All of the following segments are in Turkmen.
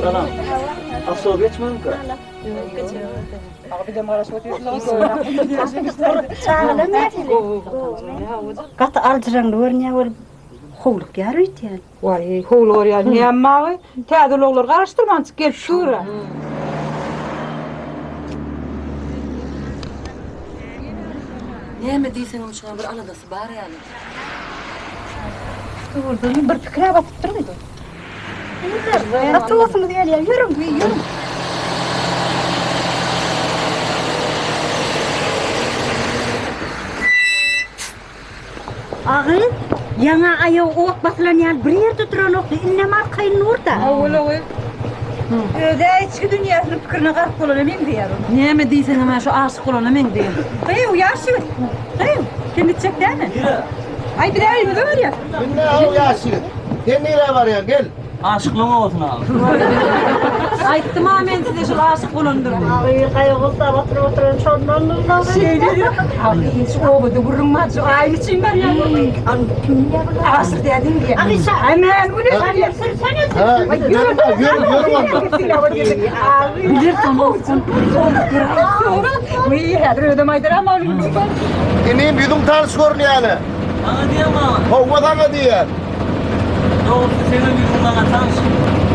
Salam. Awtobus geçmänkä? Çagalar nähili? Gaty aljyraňly görünýär bolup howlukýar öýdýän. Waý, howlugar ýaly näme mawy? Täze ulaglar garaşdyrmanjyk gelip dur-a. Näme diýseňem şuňa bir aladasy bar ýaly. Dogrudanam bir pikire batypdyrmy? Gaty bolsuňyz gelýär. Ýörüň, ýörüň. Agy, ýaňa aýagy ot basylan ýaly bir ýerde duranokdy, indem arkaýyn dur-da. Hawa-la gyz. Öz-ä içki dünýäsiniň pikirine gark bolana meňzeýär ol. Näme diýseňem-ä şu aşyk bolana meňzeýär. Gyýw, ýaş ýigit. Gyýw, sen gitjek dälmi? Nirä? Aý, biz-ä öýümize barýas. Indi-how ýaş ýigit. Sen nirä barýaň, gel. Aşyklygyň owasyny al. Aýtdym-a men size şol aşyk bolandyr diýip. Agy, gaýgy gussa batyryp oturan şondandyr dagy. Şeýle diýip, agy, hiç obada gürrüň bar, şu aýy üçin barýan. Kim diýýär bular? Aşyr dädeň diýýär. Agy, şa, Aman, bu ne barýar? Sürsene, Ha, sürsene. ýör, ýör, ýör onda. Bilersen olsun. Wiý, häzir özem aýdar, aman. Inim, ýüzüň tanyş görünýäle. Maňa diýýäňmi aga? Howwa saňa diýýän. Dogrusy seňem ýüzüň maňa tanyş.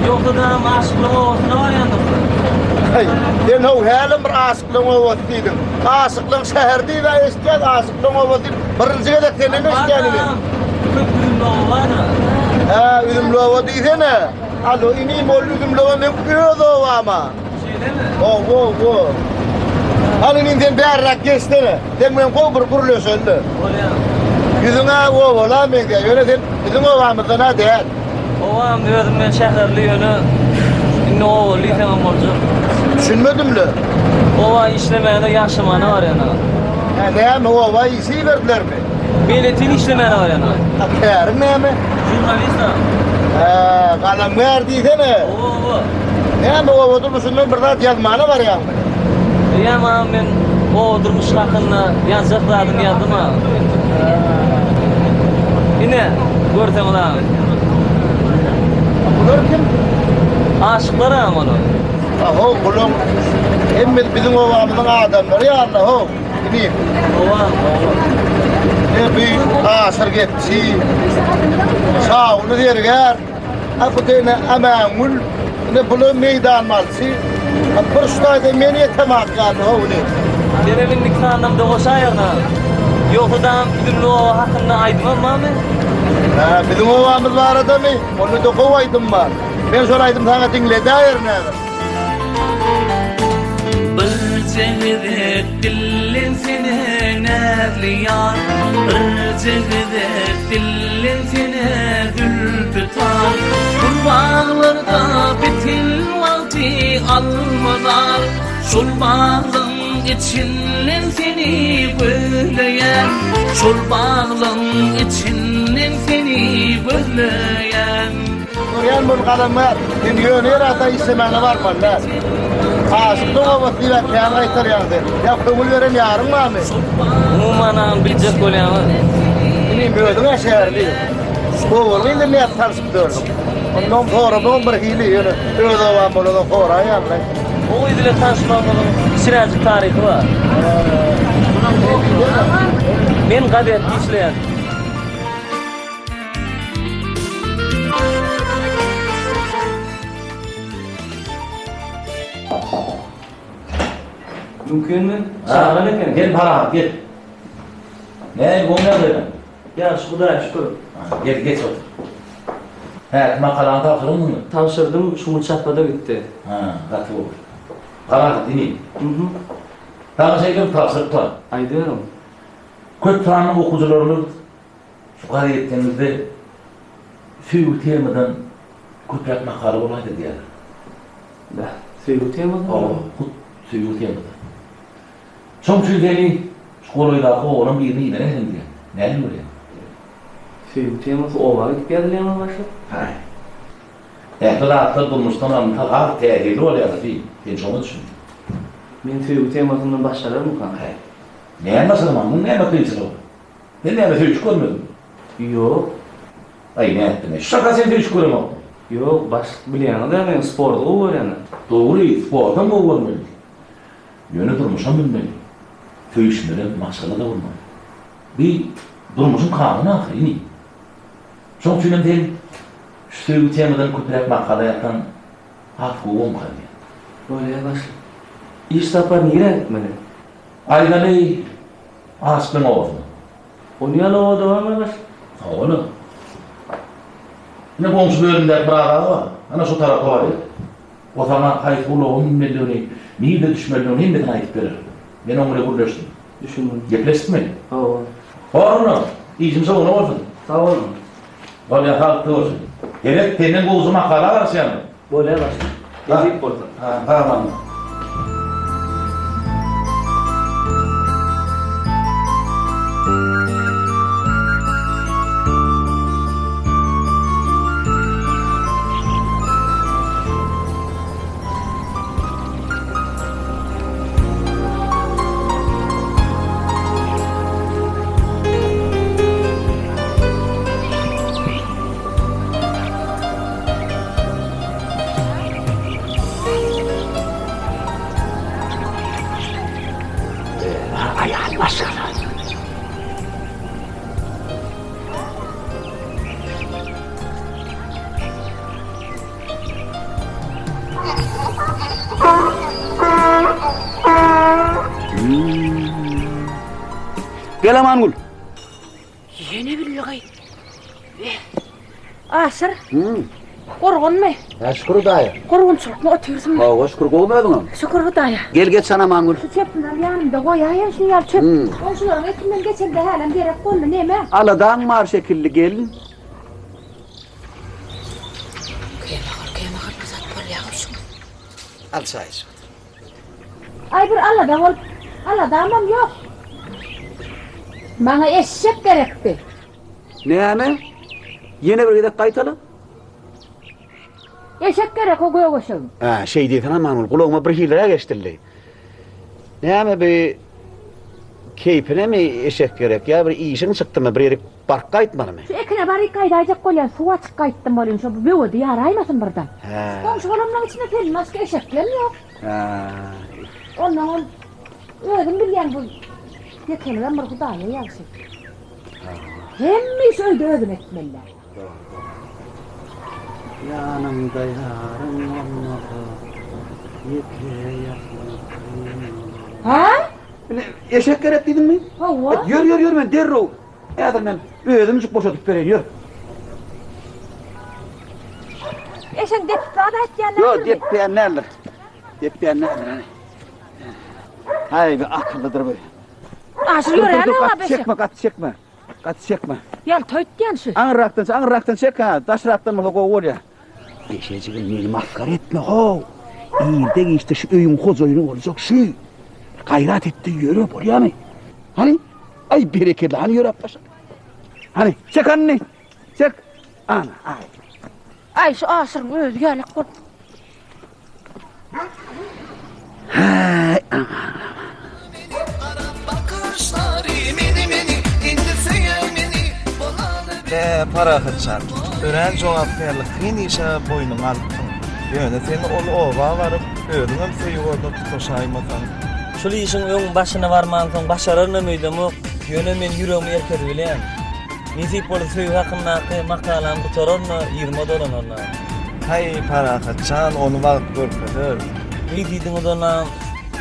Ýogsa-da aşyklygyň obasyna barýandyrsyň. Haý, sen how hälem bir aşyklygyň obasy diýdiň. Aşyklygyň şäheri diýib-ä eşitýäs, aşyklygyň obasy diýip birinji gezek senden eşitýän inim. Barda, köp üzümli oba bardyr-a. Hä, üzümli oba diýsene. Alo, inim, ol üzümli oba meň öz obam-a. Şeýlemi? Hawa, hawa. Hany inim sen bärräk geçsene. Seň bilen gowy bir gürleşeli. Bolýar. Ýüzüň-ä obala meňzeýär, ýöne sen biziň obamyzdan-a däl. Obam özüm men şäherli ýöne indi obaly diýseňem boljak. Düşünmedim-le. Oba işlemäne ýaşamana barýan aga. Hä, näme oba işe iberdilermi? Meýletin işlemäne barýan aga. A käriň näme? Žurnalist aga. Hä, galamgär diýsene. Oba oba. Näme oba durmuşyndan bir zat ýazmana barýaňmy? Eýýäm agam men oba durmuşy hakynda ýazjak zadymy ýazdym agam. Ine, görseňiz agam. Bular kim? Aşyklar agam olar. A-how, bulaň hemmesi biziň obamyzyň adamlary ýaly-how, inim. Oba, oba. Ne bi Aşyr gepçi, Şaguly zergär. A bu dene Amangül, ine bular meýdan malçy. A bir şu taýda men ýetemak ýaly how ine. Senem indiki sanlamda goşaýaryn aga. Ýogsa dagam üzümli oba hakynda aýdymam barmy? Hä, biziň obamyz baradamy? Onda-da gowy aýdym bar. Men şol aýdymy saňa diňledäýerin häzir. Birje gezek dillensene näzli ýar, Birje gezek dillensene zülpi tar. Gül baglarda bitin wagty almalar, Şol baglaň içinden seni gözleýän, Şol baglaň içinden seni gözleýän. Görýän bol galamgär, sen ýöne ýere ata işlemäne barmaly däl. Aşyk dogabat diýibä kän gaýtarýaň sen. Ýa köňül beren ýaryň barmy? Umuman agam biljek bolýaňyz. Inim özüň-ä şäherli. Owaly indi nädip tanşyp ýördüň? Ondan soramagam bir hili, ýöne öz obam bolanda soraýýan-laý. O gyz bilen tanyşmagymyzyň kiçiräjik taryhy bar. Men gazetde işleýärdim. Mümkinmi? Çagyran ekeniň. Gel Parahat gel. Näme gowy ýagdaýlar? Ýagşy Hudaýa şükür. Gel geç otur. Häki makalany tabşyrdyňmy? Tabşyrdym, şu gün çapada gitdi. Ha, gaty gowy. Parahat inim. Saňa şeýle bir tabşyryk bar. Aýdyberin. Köp sanly okyjylarymyz Şu gazetlerimizde söýgi temadan köpräk makala bolaýsa diýýärler. Bäh, söýgi temadan? Hawa, hut söýgi temadan. Şoň üçin seni şu golaýdaky oglan birine ibereýin diýýän. Näme görýäň? Söýgi temasy oba gidip ýazylýarmy başlyk? Haý. Ähli zatlar durmuşdan alynsa has täsirli bolýar, Rafi. Sen şoňa düşün. Men söýgi temasyndan başararmykam? Haý. Näme başarmaň? Muň näme kynçylygy bar? Sen näme söýüşip görmediňmi? Ýok. Aý nätdiň-aý? Şu çaka sen söýüşip göreňokmy? Ýok, başlyk bilýäňiz-ä men sporty gowy görýän. Dogry, sportam gowy görmeli. Ýöne durmuşam bilmeli. Söýüşmelem, maşgala-da gurmaly. Bi durmuşyň kanuny ahyry, inim. Şoň üçinem sen şu söýgi temadan köpräk makala ýazsaň has gowy bomka diýýän. Bolýa başlyk. Iş sapar nirä gitmeli? Aýdaly, Aşykyň obasyna. Ony ýaly obada barmy başlyk? Hawa-la. Ine goňşy bölümdäki bir aga bar. Ana şo tarapa barýar. O saňa haýsy ulaga münmelidigini, nirde düşmelidigini hemmesini aýdyp berer. Men oň bilen gürleşdim. Düşündim. Gepleşdikmi? Hawa. Bor onda. Işiň şowuna bolsun. Sag boluň. Bolýar, saglykda görşeliň. Gerek, senden gowusy makala garaşýan. Bolýar başlyk. Nesip bolsa. Ha, sag boluň. Aýal maşgala. Gel Amangül. Ýene billi Aşyr. Hmm. Gorgunmy? Ha şükür Hudaýa. Gorgunçylykmy otyrsyň? Hawa şükür gowy özüňem. Şükür Hudaýa. Gel geç ana Amangül. Şu çöpüni al ýanymda goýaýyn şu ýaly çöp. Hmm. Goňşularyň etinden geçende hälem gerek boldy neme? Aladaň bar şekilli gelin. Kämahal kämahal bir zat bolýar şuň. Al çaý iç. Aý bir alada bolup, aladamam ýok. Maňa eşek gerekdi. Näme? Ýene bir gezek gaýtala. Eşek gerek o gök eşegiň. Hä, şeý diýsene Amangül, gulagyma bir hiliräk eşidildi. Näme bi keýpinemi eşek gerek ýa bir işiň çykdymy, bir ýerik baryp gaýtmalymy? Şu ekine baryp gaýdaýjak bolýan, suw açyp gaýtdym welin, şo böwedi ýaraýmasyn birden. Hä. Goňşy bolanlaň içinde senden başga eşeklem ýok. Hä. Ondan ol özüň bilýäň bu ýekeligem bir Hudaýa ýagşy. Hemme işi öýde özüm etmeli-dä. Ýanyňda ýaryň bolmasa, ýeke ýatmak kyn bolar. Hä? Ine, eşek gerek diýdiňmi? Hawa. Ýör, ýör, ýör, men derrew häzir men özümjik boşadyp bereýin, ýör. Eşegiň depip zat aýtýan Ýok, depýän däldir. Depýän däldir, hany. Haý, bir akyllydyr bu. Aşyr ýöräne Gaty çekme, gaty çekme. Gaty çekme. Ýalta öýtýän şu. Aňyrrakdan çek, aňyrrakdan çek ha. Daşrakdan bolsa gowy bolýar. Eşejigim meni masgara etme how. Irde giçde şu öýüň hojaýyny boljak şu. Gaýrat et-de ýöre bolýamy? Hany? Aý berekella hany ýöräp başla. Hany çek hany. Çek. Ana aý. Aý şu Aşyryň özi ýalak bolup. Häý aman. Bä, Parahatjan, örän jogapkärli kyn işe boýnuňa alypsyň. Ýöne sen ol oba baryp, özüňem söýgi oduna tutaşaýmasaň. Şul işiň öň başyna barmansoň başararynam öýdemok. Ýöne men ýüregimi erkedibilýän. Nesip bolsa söýgi hakyndaky makalam gutararyn-da, yzyma dolanaryn. Haý, Parahat jan, ony wagt görkezer. Eý diýdiňiz onam,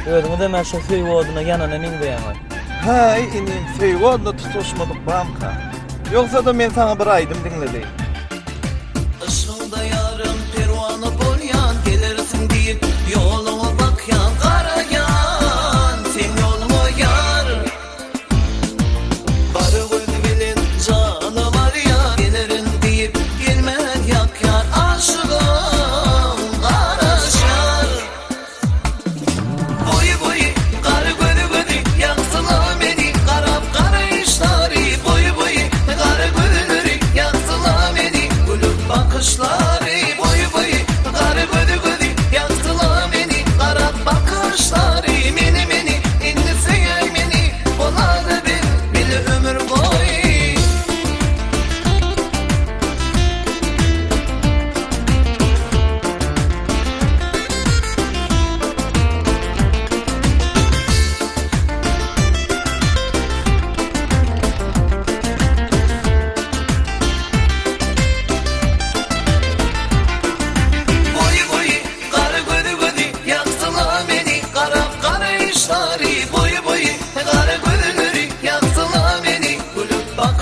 özüňizem-ä şo söýgi oduna ýanana meňzeýäňiz. Haý, inim, söýgi oduna tutaşmadyk bamka? Ýogsa-da men saňa bir aýdym diňledeýin. Yşgyňda ýarym perwana bolýan, gelersiň diýip ýoluňa bakýan, garaýan seň ýoluňa ýar. Gara göz bilen janym alýar, gelerin diýip gelmän ýakýar, aşygym garaşýar. Boýy boýy, gara gözi gözi, ýaksyla meni, garap garaýyşlary, boýy boýy, gara gözleri, ýaksyla meni.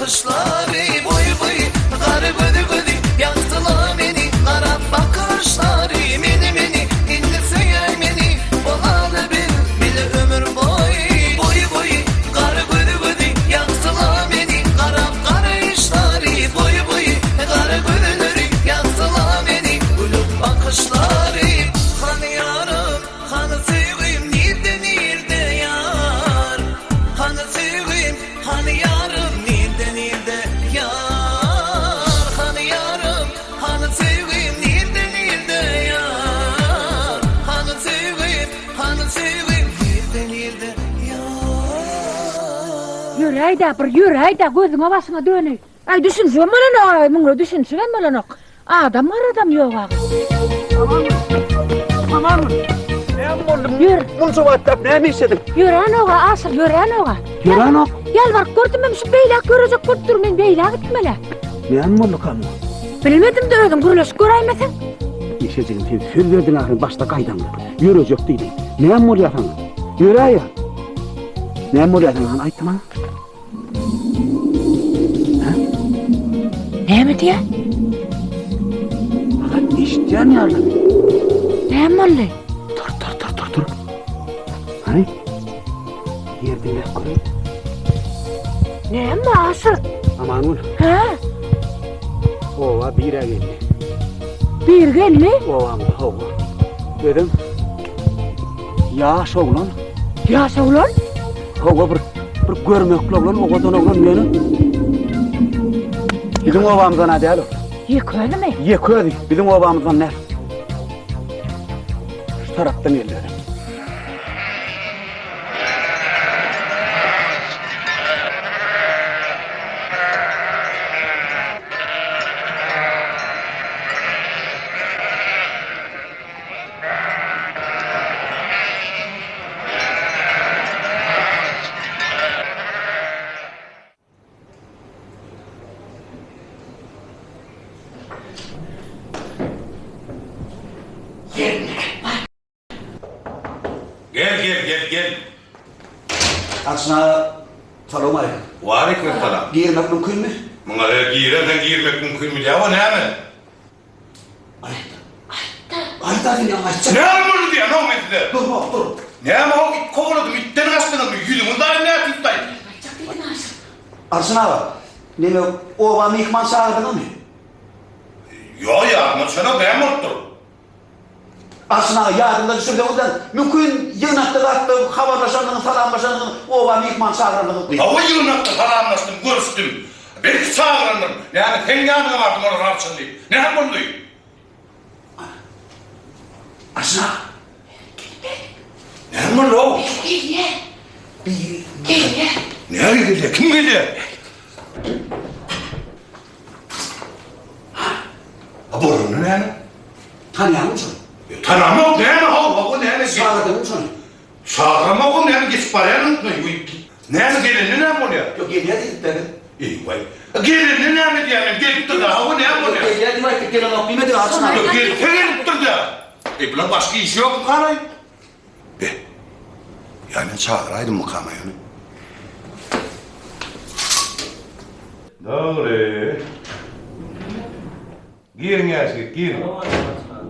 bakyşlary Boýy boýy gara gözi gözi ýagtyla meni Garap bakyşlary meni meni indi söýäý meni Bolaly biz bile ömür boýy Boýy boýy gara gözi gözi ýagtyla meni Garap garaýyşlary boýy boýy gara gözleri ýagtyla meni Gülüp bakyşlary Hany ýarym hany söýgim nirde nirde ýar Hany söýgim hany ýarym nirde nirde ýar Hany ýarym hany söýgim nirde nirde ýar Hany söýgim hany söýgim nirde nirde ýar. Ýöräý-dä, bir ýöräý-dä, gözüňe başyňa döneý. Aý düşünişibem bolanok aý muňa düşünişibem bolanok. Adam garadam ýok agy. Aman. Näme boldy? Ýör. Munça wagtlap näme işlediň? Ýöränoga Aşyr, ýöränoga. Ýöränok. Ýalbaryp gördüm men şu beýläk ýörejek bolup dur, men beýläk gitmeli. Näme boldy kan? Bilmedim-de özüň gürleşip göräýmeseň. Eşejigim sen söz berdiň ahyryn başda gaýdaňda. Ýörejek diýdiň. Näme bolýar saňa? Ýöräýä. Näme bolýar saňa? Hany aýt maňa. Näme diýýär? Agan eşitýän ýaly. Näme boldy? Dur, dur, dur, dur, dur. Hany? Ýer diňläp göreýin. Näme Aşyr? Amangül. Hä? Oba bir-ä geldi. Bir geldi? Obamyza hawa. Özem ýaş oglan. Ýaş oglan? Hawa bir bir görmekli oglan, owadan oglan ýöne. Biziň obamyzdan-a däl ol. Ýeke özümi? Ýeke özi, biziň obamyzdan däl. Şu tarapdan geldi özem. Gel gel gel gel. Arçyn aga salowmaleýkim. Waleýkim salam. Girmek mümkinmi? Muňa girersen girmek mümkinmi diýýä o näme? Aýt. Aýt-da. Aýt-a sen ýaňy aýtjak. Näme boldy diýýän-ow men size? Dur-ha, dur. Näme-ow it kowaladymy, itden gaçdyňyzmy? Ýüzüňiz daýy nätüýsdaý? Aýtjak diýdiň Aşyr. Arçyn aga, neme oba myhman çagyrdyňyzmy? Ýok, ýadyma düşenok, näme bolupdyr? Arçyn aga, ýadyňda düşürseňizem, mümkin ýygnakda zatda habarlaşandygyňyz, salamlaşandygyňyz, oba myhman çagyrandygyňyz. Hawa, ýygnakda salamlaşdym, görüşdim. Belki çagyrandyryn. Näme, seň ýanyňa bardym olar arçyn diýip. Näme boldy? Arçyn aga. Näme boldy-ow? Gelýär. Biri. Gelýär. Näme gelýär? Kim gelýär? A bolanda näme? Tanýaňmy şony? E, tanamok näme haw haw näme? Çagyrdyňmy şony? Çagyramok näme geçip barýan Näme gelende näme bolýar? Ýok gelýär diýdik däde. Eý waý. Gelende näme diýýär men gelipdir-dä hawa näme bolýar? Gelýär diýip aýtdyk gelenok diýmedik Arçyn aga. Ýok gelse gelipdir-dä. Eý bular başga işi ýokmy-kanaý? Be. Ýa men çagyraýdymmykam-aý ony? Dogry. Giriň ýaşigit, giriň.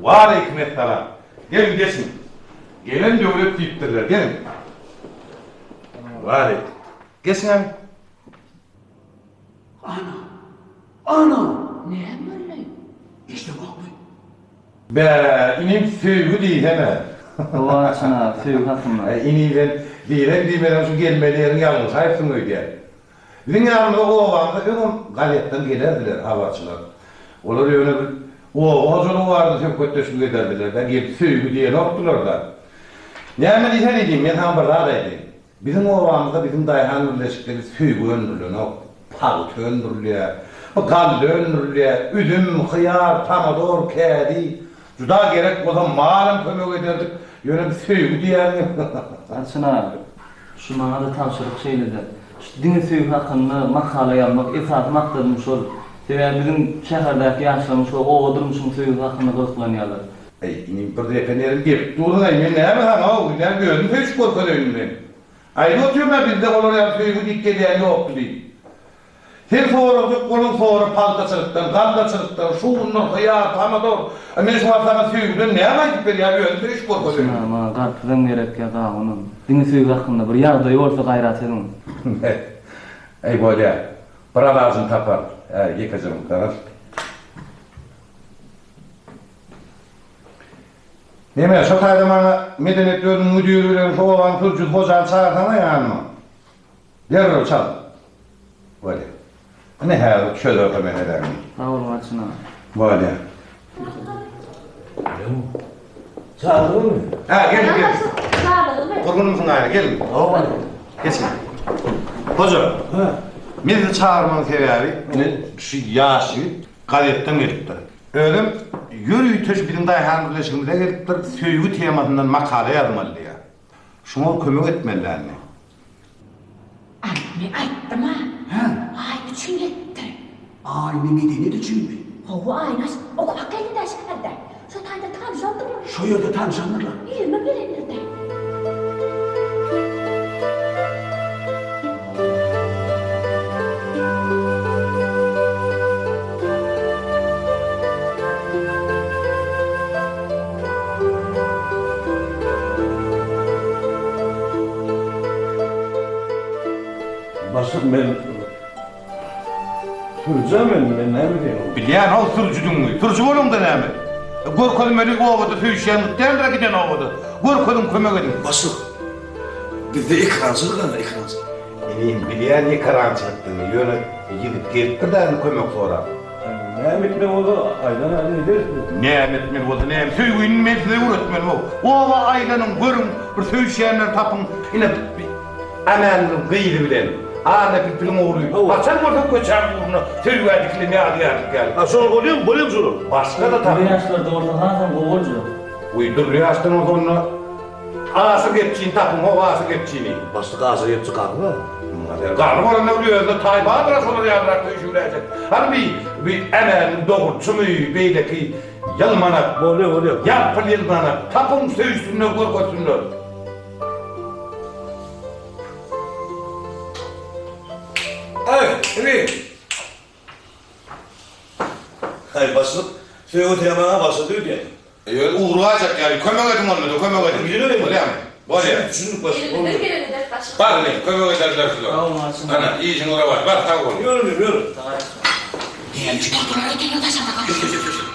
Waleýkim essalam. Geliň, geçiň. Gelen döwlet diýipdirler, geliň. Waleýkim. Geçiň hany. Ana! Ana! Näme boldy? Eşdeňokmy? Bä, inim söýgi diýsene. Hawa Çynar, söýgi hakynda. Äý, inim sen diýseň diýmeseň şu gelmeli ýeriň ýalňyşaýypsyň öýdýän. Biziň ýanymyza obamyza öňem gazetden gelerdiler habarçylar. Olar ýöne bir oba hojalygy barada söhbetdeşlik ederdiler-dä, gelip söýgi diýenokdylar-da. Näme diýseň inim, men saňa bir zat aýdaýyn. Biziň obamyzda biziň daýhan birleşikde biz söýgi öndürilenok, pagta öndürilýär, bu galla öndürilýär, üzüm, hyýar, pomidor, kädi. Juda gerek bolsa malam kömek ederdik, ýöne biz söýgi diýýäňi. Arçyn aga, şu maňa-da tabşyryk şeýle-de. Şu diňe söýgi hakynda makala ýazmak esasy maksadym şol. Sebäbi biziň şäherdäki ýaşlarymyz şo oba durmuşynyň söýgüsi hakynda gyzyklanýarlar. Eý, inim, bir depe nerim depip durdyň-aý, men näme saňa-ow, näme özüm söýüşip görkezeýinmi men? Aýdyp otyryn-a bizde olar ýaly söýgi diýip gelýän ýokdy diýip. Sen soragjak boluň sora pagtaçylykdan, gallaçylykdan, şugundyr, hyýar, pomidor. A men şu wagt saňa söýgüden näme aýdyp berýän özüm söýüşip görkezeýin. Maňa maňa garpyzam gerek ýa gawunam. Diňe söýgi hakynda bir ýagdaýy bolsa gaýrat ediň. Eý bolýa. Bir alajyny taparys. Hä, ýekeje minut garaş. Neme, şo taýda maňa medeniýet bölüminiň müdiri bilen şu obanyň sürüjisi Hojany çagyrsaňa ýanyma. Derrew çal. Bolýa. Ine häzir çözer şo meseläni. Sag boluň Arçyn aga. Bolýa. Çagyrdyňmy? Hä, gel, gel. Çagyrdyňmy? Gurgunmysyň aýna, gel. Hawa. Geçin. Hoja. Hä. Men sizi çagyrmagyň sebäbi, ine şu ýaş ýigit gazetden gelipdir. Özem ýörite şu biziň daýhan birleşigimize gelipdir, söýgi temasyndan makala ýazmaly diýýär. Şuňa kömek etmeli dälmi? Aýtmy, aýtdym-a. Hä? Aýna üçin gelipdir. Aýna medeniýet üçinmi? Hawa, Aýna okap geldi-dä şäherde. Şo taýda tanyşandyrlar. Şo ýerde tanyşandyrlar. Irden gelendir-dä. Başlyk men sürüjä men men näme diýerin. Bilýän ol sürüjidigiňi. Sürüji bolaňda näme? Görkezmeli obada söýüşýän däldir giden obada. Görkeziň kömek ediň. Başlyk bizde ekrançylyk ana ekrançylyk. Inim bilýän ekarançylykdygyny ýöne ýigit gelipdir-dä indi kömek sorap. Näme etmeli bolsa aýdan aýdan ederis biz. Näme etmeli bolsa näme söýgini men size öwretmeli how. Oba aýlanyň görüň bir söýüşýänleri tapyň ine Amangulyň gyzy bilen Anna Pilpiliň ogly haçan bolsa köçäň ugruna söýgä dikilen ýadygärlik ýaly. A şolar bolýamy bolýamy şolar. Başga-da tapyň. Dürli ýaşlarda bolsa hasam gowy boljak. Wiý dürli ýaşdan bolsa onda Aşyr gepçini tapyň how Aşyr gepçini. Başlyk Aşyr gepçi garry bar. Garry bolanda bir özüne taý bardyr-a şolar ýalyrak söýşübiläýjek. Hany bi bi Ämäniň dogruçymy beýleki ýylmanak. Bolýa bolýa. Ýalpyl ýylmanak. Tapyň söýüşsünler görkezsinler. Aý, ini. Haý başlyk, söýgi temaňa başlady öýdýän. Ýöne ugry gaýjak ýaly, kömek ediň onda-da, kömek ediň. Gidibereýin. Bolýamy? Bolýar. Düşündik başlyk. Elimizden geleni ederis başlyk. Bar inim, kömek ederler size. Sag boluň Arçyn aga. Ana, işiň rowaç. Bar, sag boluň. Ýör inim, ýör. Näme üçin durdular eken daşarda garaşyp? Ýör.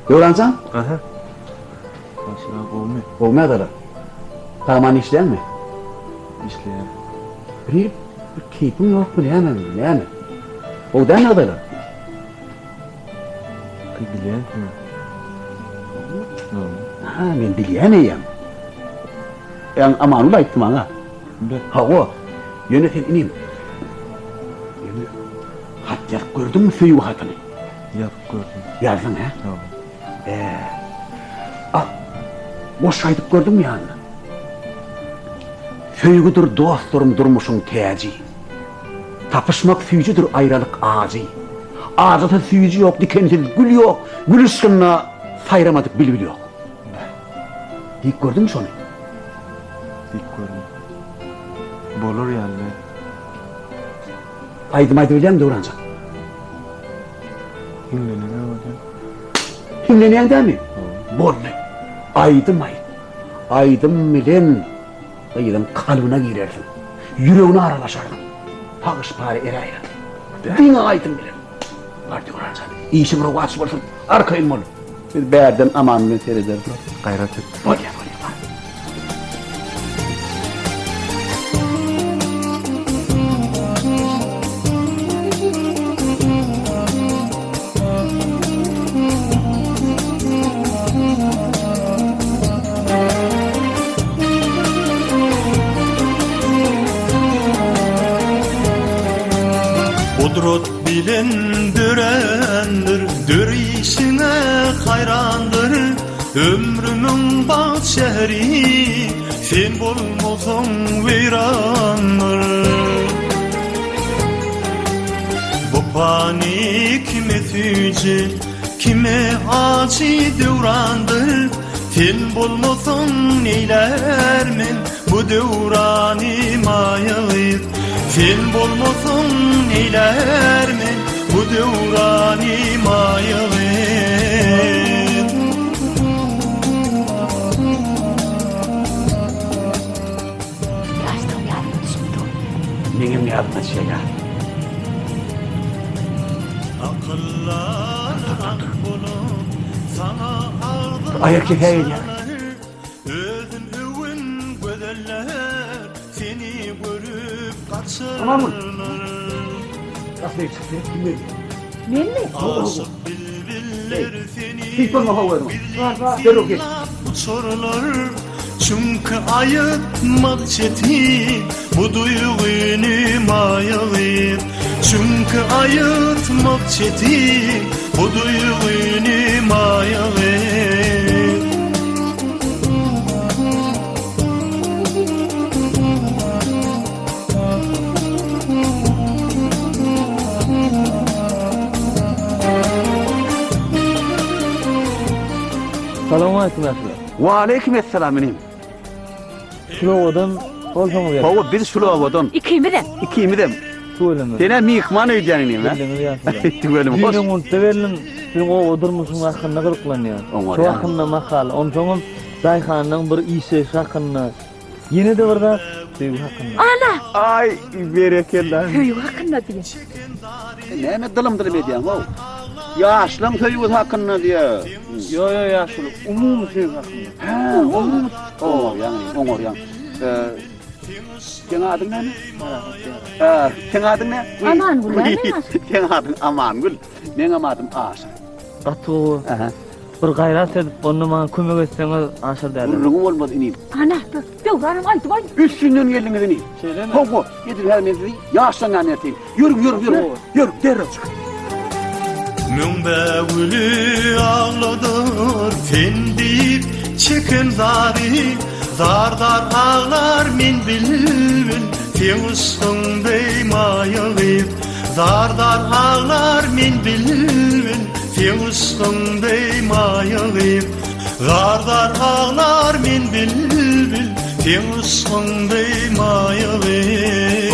Döwranjan? Aha. Başyna gowmy? Gowmy adalar? Sagman işleýäňmi? Işleýän. Bir bir keýpiň ýokmy näme? Näme? Gowy däl ýagdaýlar. Aý bilýänsiň. Ha, men bilýän eýýäm. Ýaň Amanul aýtdy maňa. Hawa, ýöne sen inim. Ýöne hat ýazyp gördüňmi söýgi hatyny? Ýazyp gördüm. Ýazdyň, hä? Hawa. Bä. A, goşgy aýdyp gördüňmi ýanyna? Söýgüdir dostlarym durmuşyň täji. Tapyşmak süýjüdir aýralyk ajy. Ajysyz süýji ýok, dikensiz gül ýok, gül yşgynda saýramadyk bilbil ýok. Diýip gördüňmi şony? Diýip gördüm. Bolar ýaly däl. Aýdym aýdybilýäňmi Döwranjan? Hiňlenene bolýar. Hiňlenýäň dämi? Boldy. Aýdym aýt. Aýdym bilen gyzyň kalbyna girersiň. Ýüregine aralaşarsyň. Pagyş-pary eräýer. Diňe aýdym bilen. Bar Döwranjan, işiň rowaç bolsun. Arkaýyn bol. Biz bärden Aman bilen serederis. Gaýrat et. Bolýar, bolýar, bar. Gudrat bilen dörändir, dür işiňe haýrandyr, Ömrümiň bagt şähri, sen bolmasaň weýrandyr. Pany kime süýji, kime ajy döwrandyr, Sen bolmasaň neýlär men bu döwrany maýa gyz. Sen bolmasaň neýlär men bu döwrany maýa gyz. Ýaşlygym ýadyma düşmedi. Meňem ýadyma düşýär. Akyllar ak bolup saňa agzyn Aýak sesi gelýär. Özün öwen gözeller seni görüp Amangül. gaçarlar. Gasly çykdy, kim geldi? Menmi? Aşyk bilbiller seni Hiç bolma how özüňe. gizlin Derrew geç. synlap uçarlar. Çünki aýytmak çetin bu duýgyny maýa gyz. Çünki aýytmak çetin bu duýgyny maýa gyz. Salowmaleýkim ýaşuly. Waleýkim essalam inim. Şul obadan bolsaňyz gerek. Hawa biz şul obadan. Ikimizem. Ikimizem. Tüweleme. Sen-ä myhman öýdýän inim, hä? Belliňiz ýaşuly. Tüweleme hoş. Düýn öňňunta geldim. Siziň oba durmuşyňyz hakynda gyzyklanýan. Oňarýan. Şo hakynda makala. Onsoňam daýhanyň bir işleýşi hakynda. Ýene-de bir zat, söýgi hakynda. Ana! Aý, berekella. Söýgi hakynda diýen. Sen näme dylym-dylym edýäň-ow? Ýaşlaň söýgüsi hakynda diýýä. Ýo, ýo, ýaşuly, umumy söýgi hakynda. Hä, umumy. Oňarýaň, inim, oňarýaň. Seň adyň näme? Parahat ýaly. Hä, seň adyň näme? Amangül, näme ýaşuly? Seň adyň Amangül. Meňem adym Aşyr. Gaty gowy. Aha. Bir gaýrat edip, onda maňa kömek etseňiz, Aşyr däde. Gürrüňi bolmaz inim. Ana, Döwranam aýdyp aý. Üstünden geldiňiz inim. Şeýlemi? Hawa, edil häzir men sizi ýaşlanýan erteýin. Ýörüň, ýörüň, ýörüň. Ýörüň, derrew çykyň. Müňbägüli agladar sen diýip çeken zary Zar-zar aglar men bilbil seň yşkyň deý maýa gyz Zar-zar aglar men bilbil seň yşkyň deý maýa gyz Zar-zar aglar men bilbil seň yşkyň deý maýa gyz.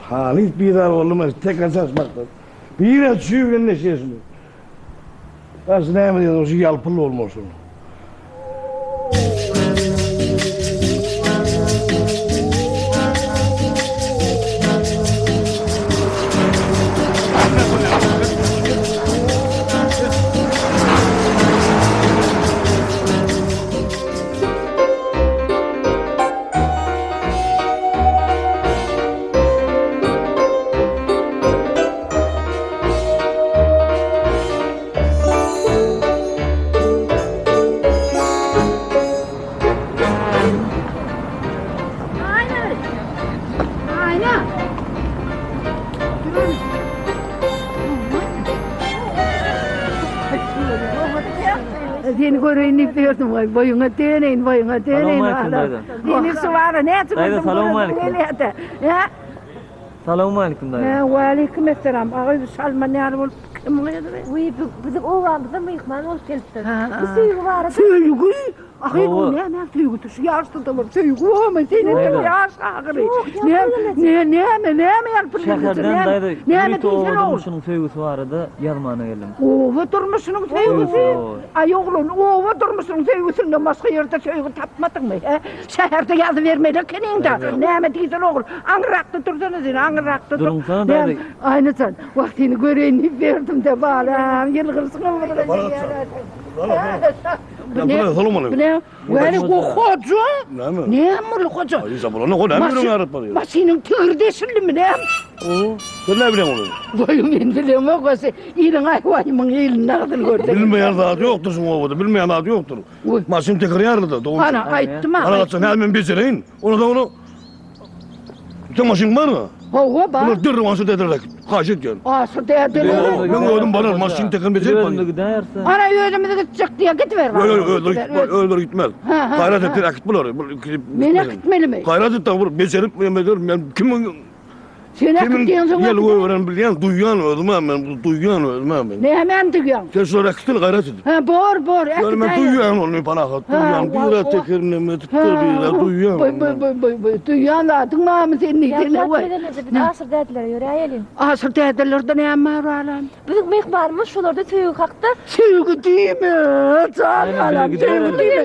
Halys bizar boldum tekrar çaşmakdan. Biraz çüý bilen neşe şunu. Daş näme diýen şu ýalpyl bolmaly şunu. Seni göreýin diýip ýördüm goý. Boýuňa döneýin, boýuňa döneýin. Seni şu ara näçe Daýza salowmaleýkim. Hä? Salowmaleýkim daýza. Hä, waleýkim esselam. Agyz salman ýaly bolup kim gyzy? Wiý, biziň obamyza myhman bolup gelipdir. Bu söýgi barada. Söýgi? Ahyr bu näme söýgüsi şu ýaşda bir söýgi bormy? Sen entek ýaş ahyry. Ne näme näme ýaly pul Şäherden daýza ýörite oba durmuşynyň söýgüsi barada ýazmana geldim. Oba durmuşynyň söýgüsi? Aý oglan, oba durmuşynyň söýgüsinden başga ýerde söýgi tapmadyňmy, hä? Şäherde ýazybermeli ekeniň-dä. Näme diýsene ogul, aňryrakda dursana sen, aňryrakda dur. Duruňsana daýza. Aýnajan, wah seni göreýin diýip berdim-de, balam, ýylgyrsyňam bir. Bu ne? Salowmaleýkim. Bu ne? Weli bu hoja. Näme? Näme bul hoja? Aý, sen bular ne näme ýörüň aryp barýar? Maşynyň tigiri deşildimi näme? O, sen näme bilýäň ony? Goý men bilemok, ose iliň aýwaýymyň elini agzyny görse. Bilmeýän zat ýokdur şuň obada, bilmeýän zat ýokdur. Maşyn tekeri ýaryldy, dogry. Ana, aýtdym ha. Ana, gaçan, häzir men bejereýin. Ondan soň Sen maşynyň barmy? Hawa, bar. Bular derrew Aşyr dädeler äkit. Haýyş edýän. Aşyr dädeler. Men özüm bararyn, maşyn tekerini bejerip barýan. Özümiz gidäýeris. Ana özümiz gitjek diýýär, gidiber Ýok, ýok, özleri gitmez, özleri gitmez. Gaýrat et, sen äkit bulary. Men äkitmelimi? Gaýrat et, bir bejerip, eder, men kimiň Sen äkit diýensoň Ýel goýberen bilýän, duýýan özüm-ä men, duýýan özüm-ä men. Nämäni duýýaň? Sen şulary äkitsene, gaýrat edip. Hä, bor, bor, äkidäýerin. Ýöne men duýýan ony, Parahat, duýýan. Bir-ä tekerini neme edipdir, bir-ä duýýan. Boý, boý, boý, boý, boý, duýýan zadyň barmy sen diýsene, Ýatlat gelneje, biz Aşyr dädelere ýöräýeliň. Aşyr dädelerde näme bar balam? Biziň myhmanymyz şolarda söýgi hakda. Söýgi diýme, jan balam, söýgi diýme.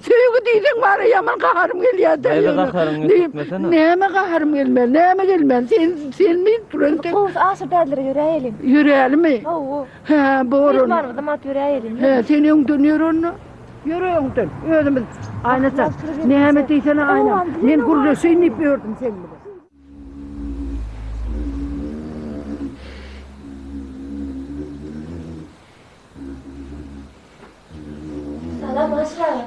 Söýgi diýseň bara ýaman gaharym gelýär-dä. Näme gaharyň gelmesene? Näme gaharym gelmeli, näme gelmeli? Sen, senmi duran tek? Gowusy Aşyr dädelere ýöräýeliň. Ýöräýelimi? Hawa. Hä, bor onda. Myhmanymyzam alyp ýöräýeliň. Hä, sen öňden ýör onda. Ýör öňden, özümiz. Aýna jan, näme diýsene Aýna. Men gürleşeýin diýip ýördüm seň bilen. Salam Aşyr aga.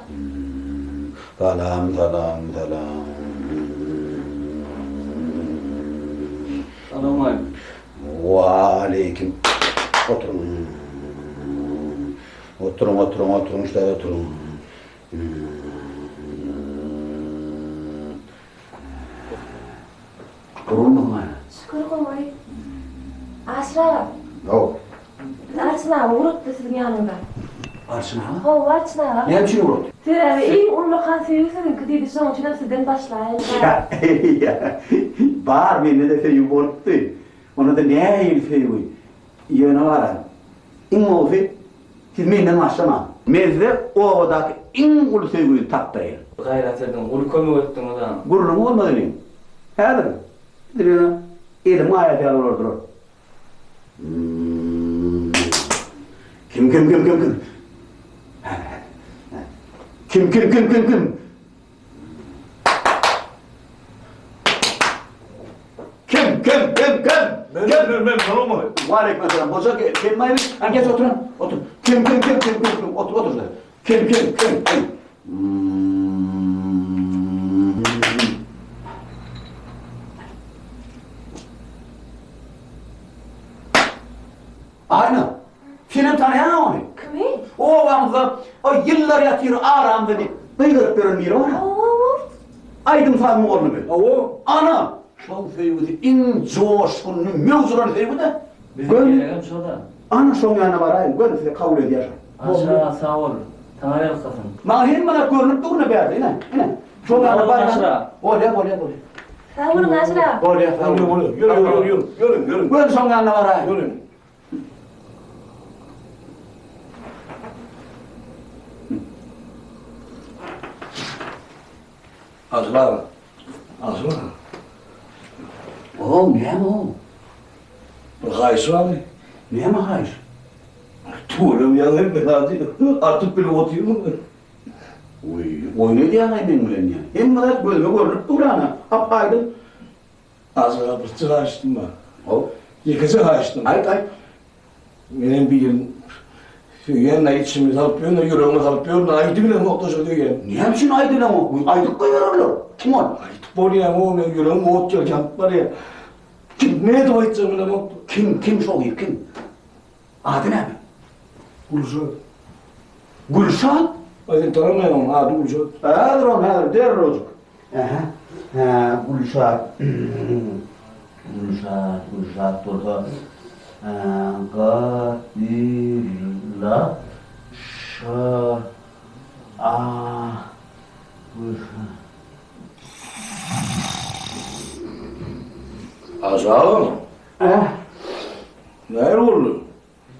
Salam salam salam. Salowmaleýkim. Waleýkim. Oturyň. Oturyň oturyň oturyň şular oturyň. Gurulmadyň aýna. Şükür gowy. Aşyr aga. Haw. Bizi Arçyn aga ugratdy siziň ýanyňyza. Arçyn aga? Hawa, Arçyn aga. Näme üçin ugratdy? Sebäbi iň ullakan söýgi siziňki diýdi, şonuň üçinem sizden başlaýyn. Bar, mende-de söýgi bolupdy. Onda-da nähili söýgi. Ýöne bar-a, iň gowusy, siz menden başlamaň. Men size obadaky iň uly söýgini tapdyrýan. Gaýrat ediň, uly kömek etdiňiz a. Gürrüňi bolmaz inim. Häzir, edil ýöne eliň aýasy ýaly bolar durar. Kim, kim, kim, kim, kim? Kim, kim, kim, kim, kim? Kim, kim, kim, kim? Men, men, men, salowmaleýkim. Waleýkim essalam. Hoja, sen maýmy? Hany geç otur, otur. Kim, kim, kim, kim, kim, kim? Otur, otur şurada. Kim, kim, kim, kim? Aýna, senem tanaýaň-a ony? Kimi? Obamyzda o ýyllar ýatyr aramyzda diýip gygyryp ýören biri bar-a. Hawa. Aýdym-saz mugallymy. Hawa. Ana, şoň söýgüsi iň joşgunly, möwjüren söýgi-dä. Bize geregem şo-da. Ana, şoň ýanyna baraýyň, gör sizi kabul edýär şo. Aşyr aga sag bol. Saňa ýalkasyn. Maňa hemme zat görnüp dur-la bärde, ine, ine. Şoň ýanyna barýan. Bolýar, bolýar, bolýar. Sag boluň Aşyr aga. Bolýar, sag boluň. Ýörüň, ýörüň, ýörüň, ýörüň, ýörüň. Gör şoň ýanyna baraýyn. Ýörüň. Aşyr aga. Aşyr aga. Ow, näme o? Bir haýyş barmy? Näme haýyş? Tüweleme ýaňy hemme zady artyp bilip otyrmyň. Oý, oýun edýäň-aý meň bilen ýa. Hemme zat gözüme görnüp dur ana, ap-aýdyň. Aşyr aga birje haýyştym bar. How? Ýekeje haýyştym. Aýt, aýt. Menem birini söýýän-ä içimi salyp ýörün-ä, ýüregime salyp ýörün-ä, aýdybilemok-da şo söýýän. Näme üçin aýdybileňok? Aýdyp goýbererler. Kim ol? Aýdyp bolýaň-ow, meň ýüregim ot ýaly ýanyp barýar. Kim, nädip aýtjagymy bilemok-da. Kim, kim şo gyz, kim? Ady näme? Gülşat. Gülşat? Aý sen tanamaýaň ony, ady Gülşat. Häzir ony, häzir, derrewjik. Ähä, hä, Gülşat. Gülşat, Gülşat bolsa, G, Ü, L, Ş, A, Gülşat. Aşagam. Äh. Nähili boldy?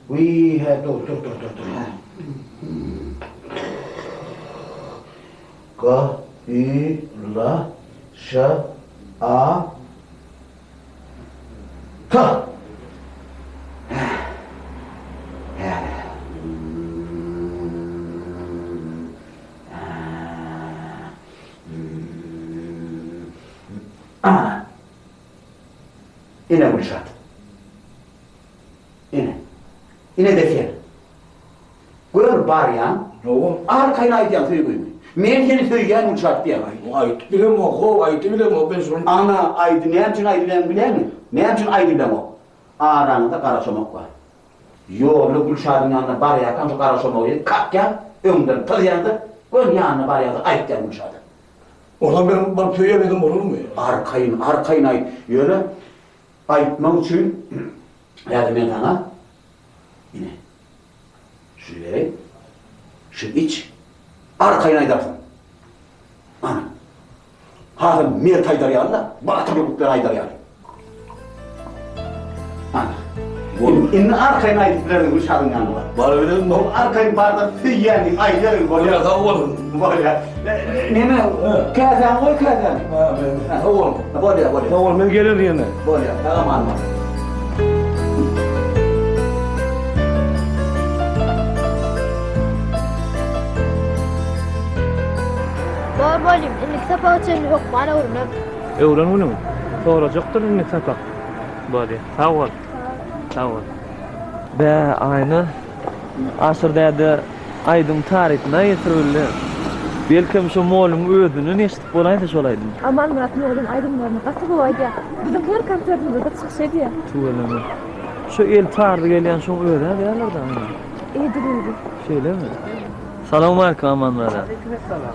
Wiý, hä, dur, dur, dur, dur, dur, hä. G, Ü, L, Ş, A, T. Hä. Hä. Ana. Ine Gülşat. Ine. Ine-de sen. Gör barýaň. Hawa. Arkaýyn aýdýaň söýgüňi. Men seni söýýän Gülşat diýýäň. Aýdyp bilemok how, aýdyp bilemok men şony. Ana, aýdy, näme üçin aýdybileňi bilýäňmi? Näme üçin aýdybileňok? Araňyzda garaşamak bar. Ýolda Gülşadyň ýanyna barýarkaň şu garaşamagy kakýaň, öňden pyzýaň-da, göni ýanyna barýaň-da aýtýaň Gülşada. Onsoň men baryp söýäýmesem bolarmy? Arkaýyn, arkaýyn aýt. Ýöne aýtmak üçin häzir men saňa ine, şuny bereýin. Şuny iç. Arkaýyn aýdarsyň. Ana. Hasam mert aýdar ýaly-da, batyrlyk bilen aýdar ýaly. Ana. Indi arkaýyn aýdyp bilersiň Gülşadyň ýanyna baryp. Barybilerin. Ol arkaýyn bar-da söýýän diýip aýdyberin bolýar. Sag boluň. Bolýar. Neme, käsäňi goý käsäňi. Ha, men. Sag boluň. Bolýar, bolýar. Sag boluň, men gelerin ýene. Bolýar, sag aman bol. Bor mugallym, indiki sapaga çenli hökman öwrenerin. Öwren günüň. Sorajakdyr indiki sapak. Bolýa. Sag bol. Sag bol. Bä, Aýna, Aşyr däde aýdym tarypyna ýetiribildi. Belkem şo mugallymyň özünden eşidip bolaýsa şol aýdymy. Amanmyrat mugallym aýdymlaryny gaty gowy aýdýar. Biziň her konsertimizde çykyş edýär. Tüweleme. Şo eli tarly gelýän şoň özä däldir-dä Aýna. Edil özi. Şeýlemi? Salowmalikim Amanmyrat aga.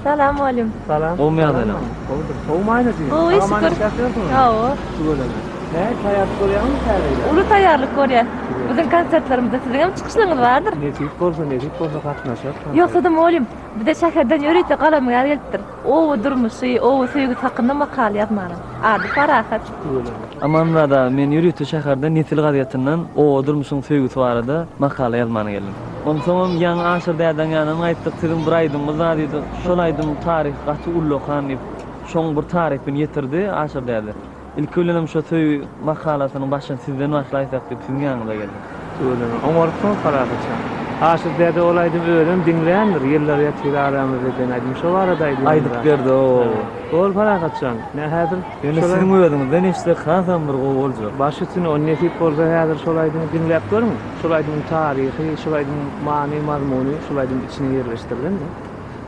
Salam mugallym. Salam. Gowmy ýagdaýlaň? Gowudyr. Gowumy Aýnajygym? Gowy şükür. Hawa. Tüweleme. Nähili taýýarlyk görýäňmi täze ýyla? Uly taýýarlyk görýäs. Biziň konsertlerimizde siziň hem çykyşlaryňyz bardyr. Nesip bolsa, nesip bolsa gatnaşarys. Ýogsa-da mugallym, bize şäherden ýörite galamgär gelipdir. Oba durmuşy, oba söýgüsi hakynda makala ýazmana. Ady Parahat. Tüweleme. Amanmyrat aga, men ýörite şäherden Nesil gazetinden oba durmuşyň söýgüsi barada makala ýazmana geldim. Onsoňam ýaňy Aşyr dädäň ýanyndan gaýtdyk, siziň bir aýdymyňyz bar diýdi. Şol aýdymyň taryhy gaty ullakan diýip, şoň bir tarypyny ýetirdi Aşyr däde. Ilki bilenem şo söýgi makalasynyň başyny sizden başlaýsak diýip siziň ýanyňyza geldim. Tüweleme. Oňarypsyňyz Parahat jan. Aşyr däde ol aýdymy özem diňländir, ýyllar ýatyr aramyzda diýen aýdym şo barada aýdýandyr. Aýdyp berdi o. Bol Parahat jan. Nä häzir Ýöne siziň özüňizden eşitsek hasam bir gowy boljak. Baş üstüne, ony nesip bolsa häzir şol aýdymy diňläp görüň. Şol aýdymyň taryhy, şol aýdymyň many-mazmuny şol aýdymyň içine ýerleşdirilendir.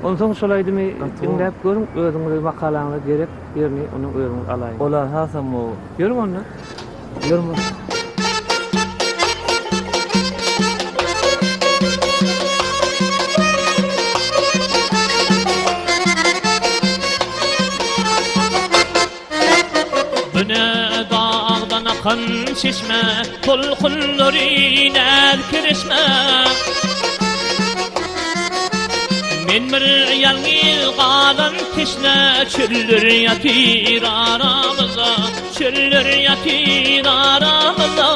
Onsoň şol aýdymy diňläp görüň, özüňize makalaňyza gerek ýerini onuň özüňiz alaýyň. Olar hasam gowy. Ýörüň onda. Ýörüň. Güne dagdan akan çeşme, Tolkunlary näz kereşme. Men bir ýalňyz galan teşne, Çöller ýatyr aramyzda, Çöller ýatyr aramyzda.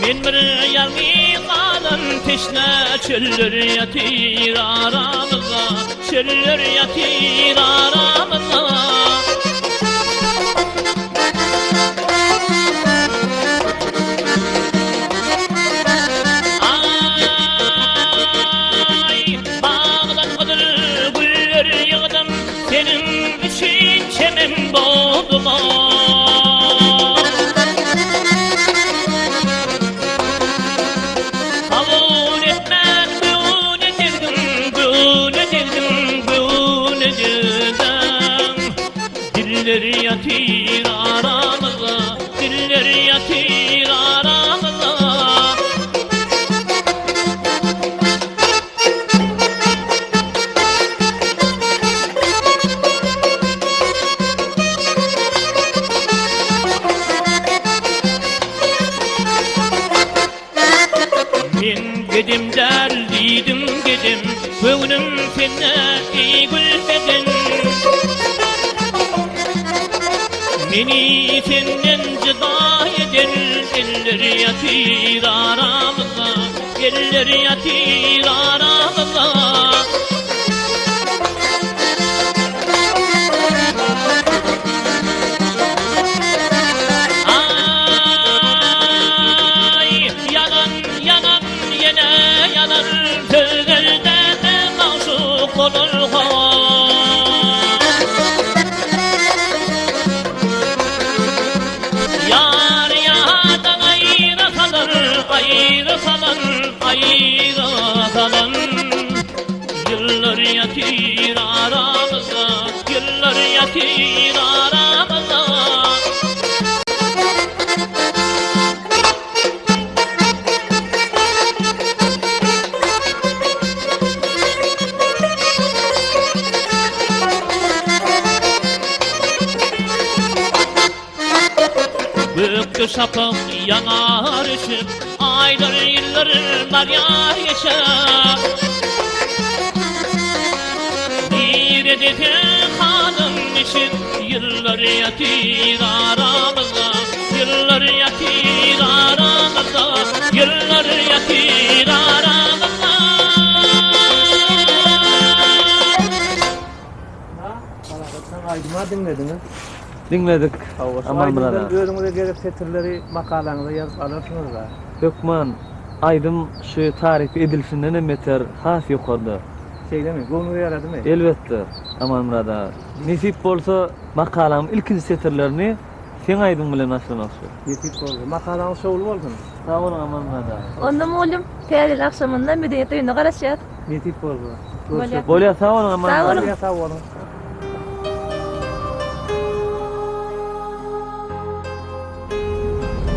Men bir ýalňyz galan teşne, Çöller ýatyr aramyzda. Çöller ýatyr aramyzda. Aý, bagdan gyzyl güller ýygdym, Seniň üçin çemen bogdum-a. Kabul etmän göwne degdiň, göwne degdiň, göwne degdiň. Diller ýatyr aramyzda, diller ýatyr aramyzda. Men gedem däl diýdim gedem, Göwnüm sende eý gül beden. Meni senden jyda eden Eller ýatyr aramyzda, Eller ýatyr aramyzda. Aý, ýalan, ýalan, ýene ýalan, Sözlerde-de magşuk bolar-ha. Ýar ýardan aýra salar, aýra salar, aýra salar. Ýyllar ýatyr aramyzda, ýyllar ýatyr aramyzda. Gökde şapak ýanar öçüp, Aýlar, ýyllar barýar geçip. Nirede sen halyň niçik, Ýyllar ýatyr aramyzda, Ýyllar ýatyr aramyzda, Ýyllar ýatyr aramyzda. Aýdyma diňlediňiz. Diňledik. Hawa, şu Amanmyrat aýdymdan aga. özüňize gerek setirleri makalaňyza ýazyp alarsyňyz-da. Hökman, aýdym şu taryp edilişindenem beter has ýokarda. Şeýlemi? Göwnüňize ýaradymy? Elbetde, Amanmyrat aga. Nesip bolsa, makalaň ilkinji setirlerini seň aýdymyň bilen başlamakçy. Nesip bolsa. Makalaňyz şowly bolsun. Sag boluň, Amanmyrat aga. Onda mugallym, Täze ýyl agşamynda Medeniýet öýünde garaşýas. Nesip bolsa. Bolýar. Bolýar, sag boluň, Amanmyrat Sag aga. boluň. Bolýar, sag boluň.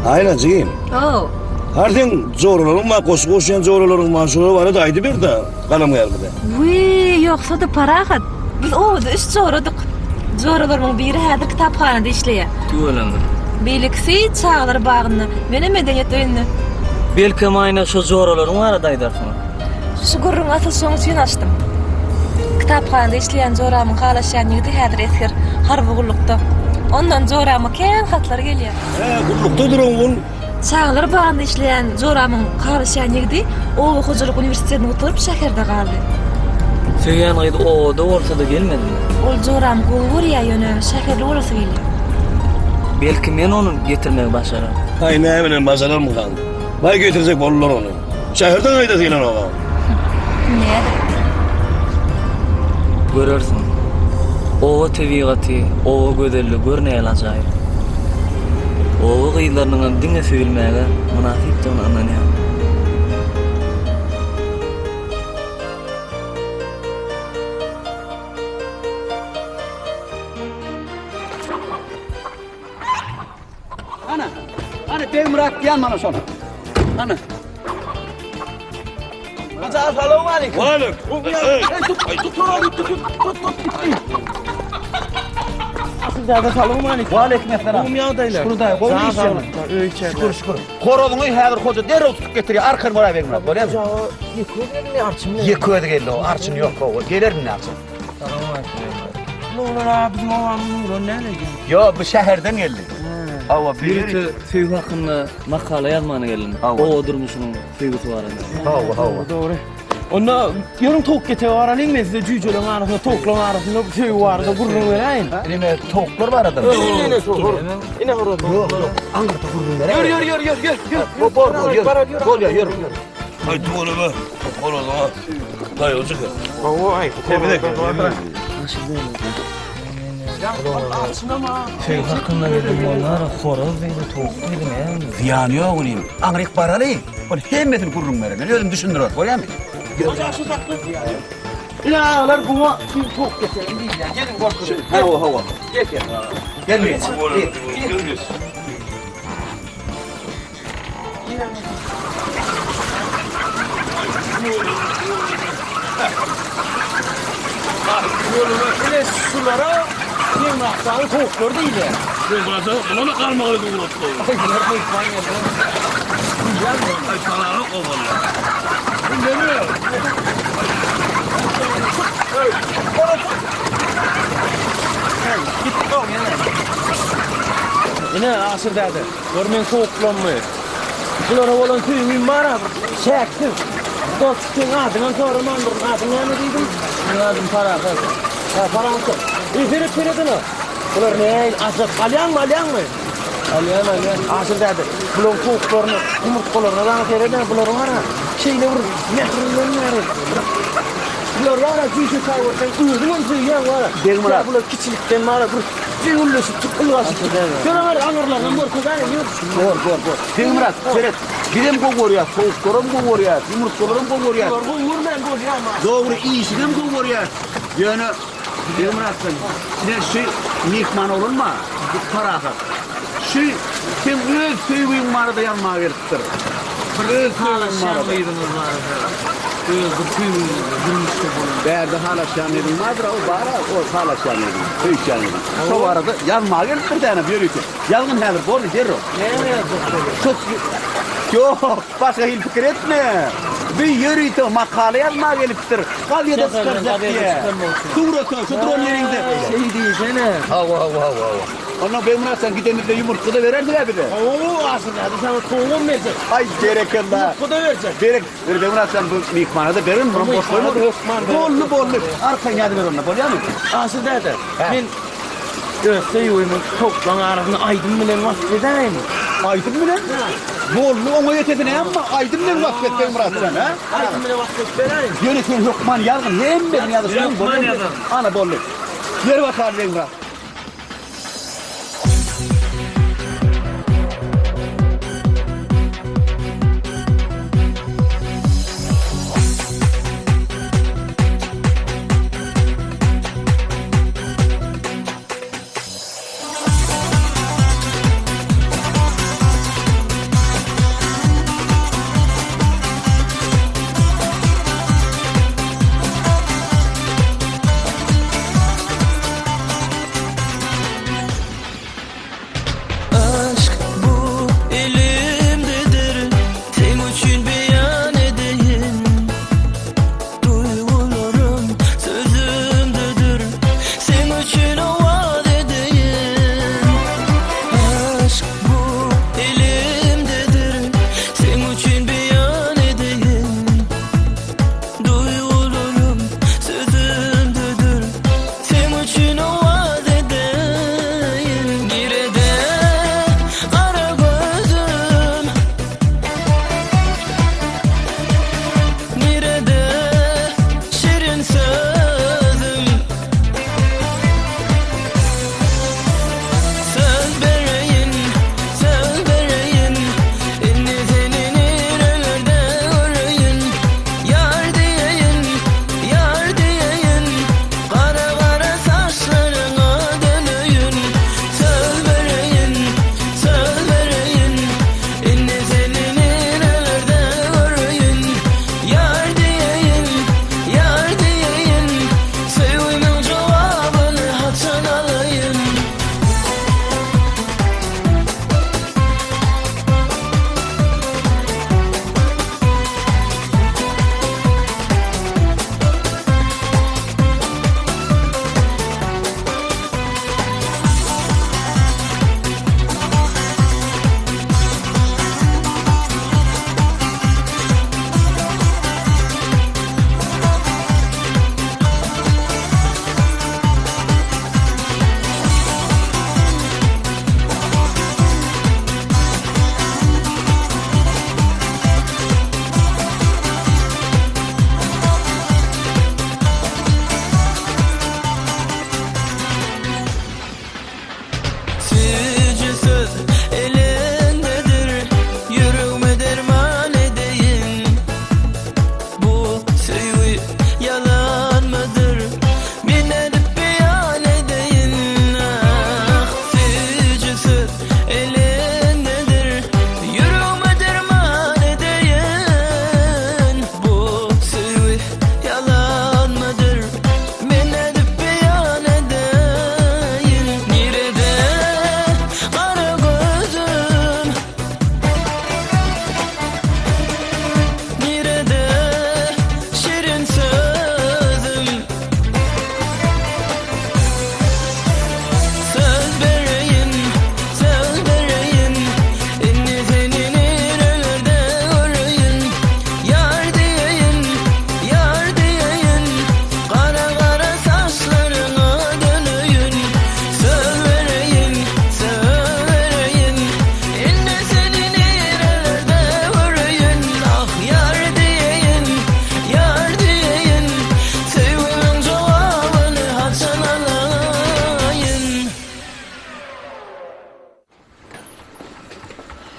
Aýna jigim. How. Har seň joralaryň bar, goşgy goşýan joralaryň bar, şolar barada aýdyber-de, galamgärimize. Wiý, ýogsa-da Parahat. Biz obada üç joradyk. Joralarymyň biri häzir kitaphanada işleýär. Tüweleme. Beýlekisi çagalar bagynda, menem medeniýet öýünde. Belkem Aýna şo joralaryň barada aýdarsyň. Şu gürrüňi asyl şoň üçin açdym. Kitaphanada işleýän joramyň halaşýan ýigidi häzir esger, harby gullukda. Ondan jorama kän hatlar gelýär. Hä, gullukda duran ol. Çagalar bagynda işleýän joramyň halaşýan ýigidi oba hojalyk uniwersitetini gutaryp şäherde galdy. Söýýän gyzy obada bolsa-da gelmedimi? Ol joramy gowy görýär, ýöne şäherli bolasy gelýär. Belki men ony getirmegi başararyn. Aý, näme bilen başararmykaň? Baý getirjek boldular ony. Şäherden gaýdasy gelenok-a. Nädip? Görersiň. Oba tebigaty, oba gözelligi gör nähili ajaýyp. Oba gyzlarynyňam diňe söýülmäge mynasypdygyna ynanýan. Ana, ana Begmyrat diýen mana şol. Ana. Hoja salowmaleýkim. Waleýkim. Tut, tut, tut, tut, tut, tut, gitdi. Asylzada salowmaleýkim. Waleýkim esselam. Gowy ýagdaýlar. Şükür daýy, gowy işler. Öý içerler. Şükür, şükür. Horazyňy häzir hoja derrew tutup getirýär. Arkan bolaý Begmyrat, bolýarmy? Hoja, ýeke özi geldi, arçyn. Ýeke özi geldi, o arçyn ýok, o geler indi arçyn. Nurlar biziň obamyz Nurlar näme edýär? Ýok, bu şäherden geldi. Hawa, Ýörite söýgi hakynda makala ýazmana geldim. Oba durmuşynyň söýgüsi barada. Hawa, hawa. Dogry. Onda ýörüň towuk getege baralyň, men size jüýjeleriň arasynda, towuklaryň arasynda söýgi barada gürrüň beräýin. Ine, towuklar barada. Ine, ine horaz. Ýok, ýok. Aňyrda gürrüň beräýin. Ýör, ýör, ýör, ýör, ýör, ýör. Bor, bor, ýör. Bolýar, ýör. Aý, tüweleme, horazyňa daýawjyk eken. Hawa, aý. Temiz eken. Söýgi hakynda dedim, onlar horaz diýdi, towuk diýdi, näme? Zyýany ýok inim. Aňryk baraly, ol hemmesini gürrüň berer. Men özüm düşündirer, bolýarmy? Hoja şu sakla. Ine agalar buňa siz towuk getirin diýýär. Geliň gorkuzyn. Hawa, hawa. Gel, gel. Gel, gel. Ine şulara Begmyratdagyň towuklary diýilýär. Begmyrat aga, bular-a galmagaly döwletli. Bular myhman geldi. Diýýän Aý, tananok obalylar. Bu neme? Ine Aşyr däde. Gör meň towuklammy. Bulara bolan söýgim bar-a bir çäksiz. Dost, seň adyňam soramandyryn. Adyň näme diýdiň? Meň adym Parahat. Ha, Parahat. Eý, seret, seret ene. Bular nähili ajap. Alýaňmy, alýaňmy? Alýan, alýan. Aşyr däde, bularyň towuklaryna, ýumurtgalaryna dagy seret-ä, bular bar-a, şeýle bir mähirliler bäri. Bular bar-a, jüýje çaý görseň, özüňem söýýäň bar-a. Begmyrat. Bular kiçilikden bar-a, bir Jüwülleşip çyk, ylgaşyp çyk. Ýöne bir aňyrlarynam görkezäýiň, ýör. Bor, bor, bor. Begmyrat, seret. Bizem gowy görýäs, towuklaram gowy görýäs, ýumurtgalaram gowy görýäs. Şulary gowy görmän bolýarmy? Dogry, işigem gowy görýäs. Ýöne Begmyrat jan, ine şu myhman oglan bar, bu Parahat. Şu seň öz söýgüň barada ýazmaga gelipdir. Bir öz söýgüň Halaşýan barada. gyzyňyz barada, öz bir söýgüňiz, durmuşda bolan. Bärde halaşýan gyzyň bardyr-a, o bar-a, o halaşýan gyzyň, söýüşýän gyzyň. Şo barada ýazmaga gelipdir däne bu ýörite. Ýazgyn häzir boldy derrew. Näme ýazjak bolýar? Şo Ýok, başga hili pikir etme. Bu ýörite makala ýazmaga gelipdir. Gazýada çykarjak diýýär. Surata, şu duran ýeriňde. Şeý diýsene. Hawa, hawa, hawa, hawa. Onda Begmyrat jan gidemizde ýumurtga-da berersiň-ä bize. Hawa, aslynda saňa towugam berjek. Aý, berekella. Ýumurtga-da berjek. Berek, ber Begmyrat jan bu myhmana-da bererin, muny boş goýma. Hökman bererin. Boldy, boldy. Arkaýyn ýazyber onda, bolýamy? Asyl däde, men öz söýgimi towuklaryň arasynda aýdym bilen wasp edäýinmi? Aýdym bilen? Boldy, oňa ýetesi näme bar? Aýdym bilen wasp et Begmyrat jan, hä? Aýdym bilen wasp edip beräýin. Ýöne sen hökman ýazgyn, hemmesini ýazyşdyryň, Hökman ýazaryn. Ana, boldy. Ýör bakaly Begmyrat.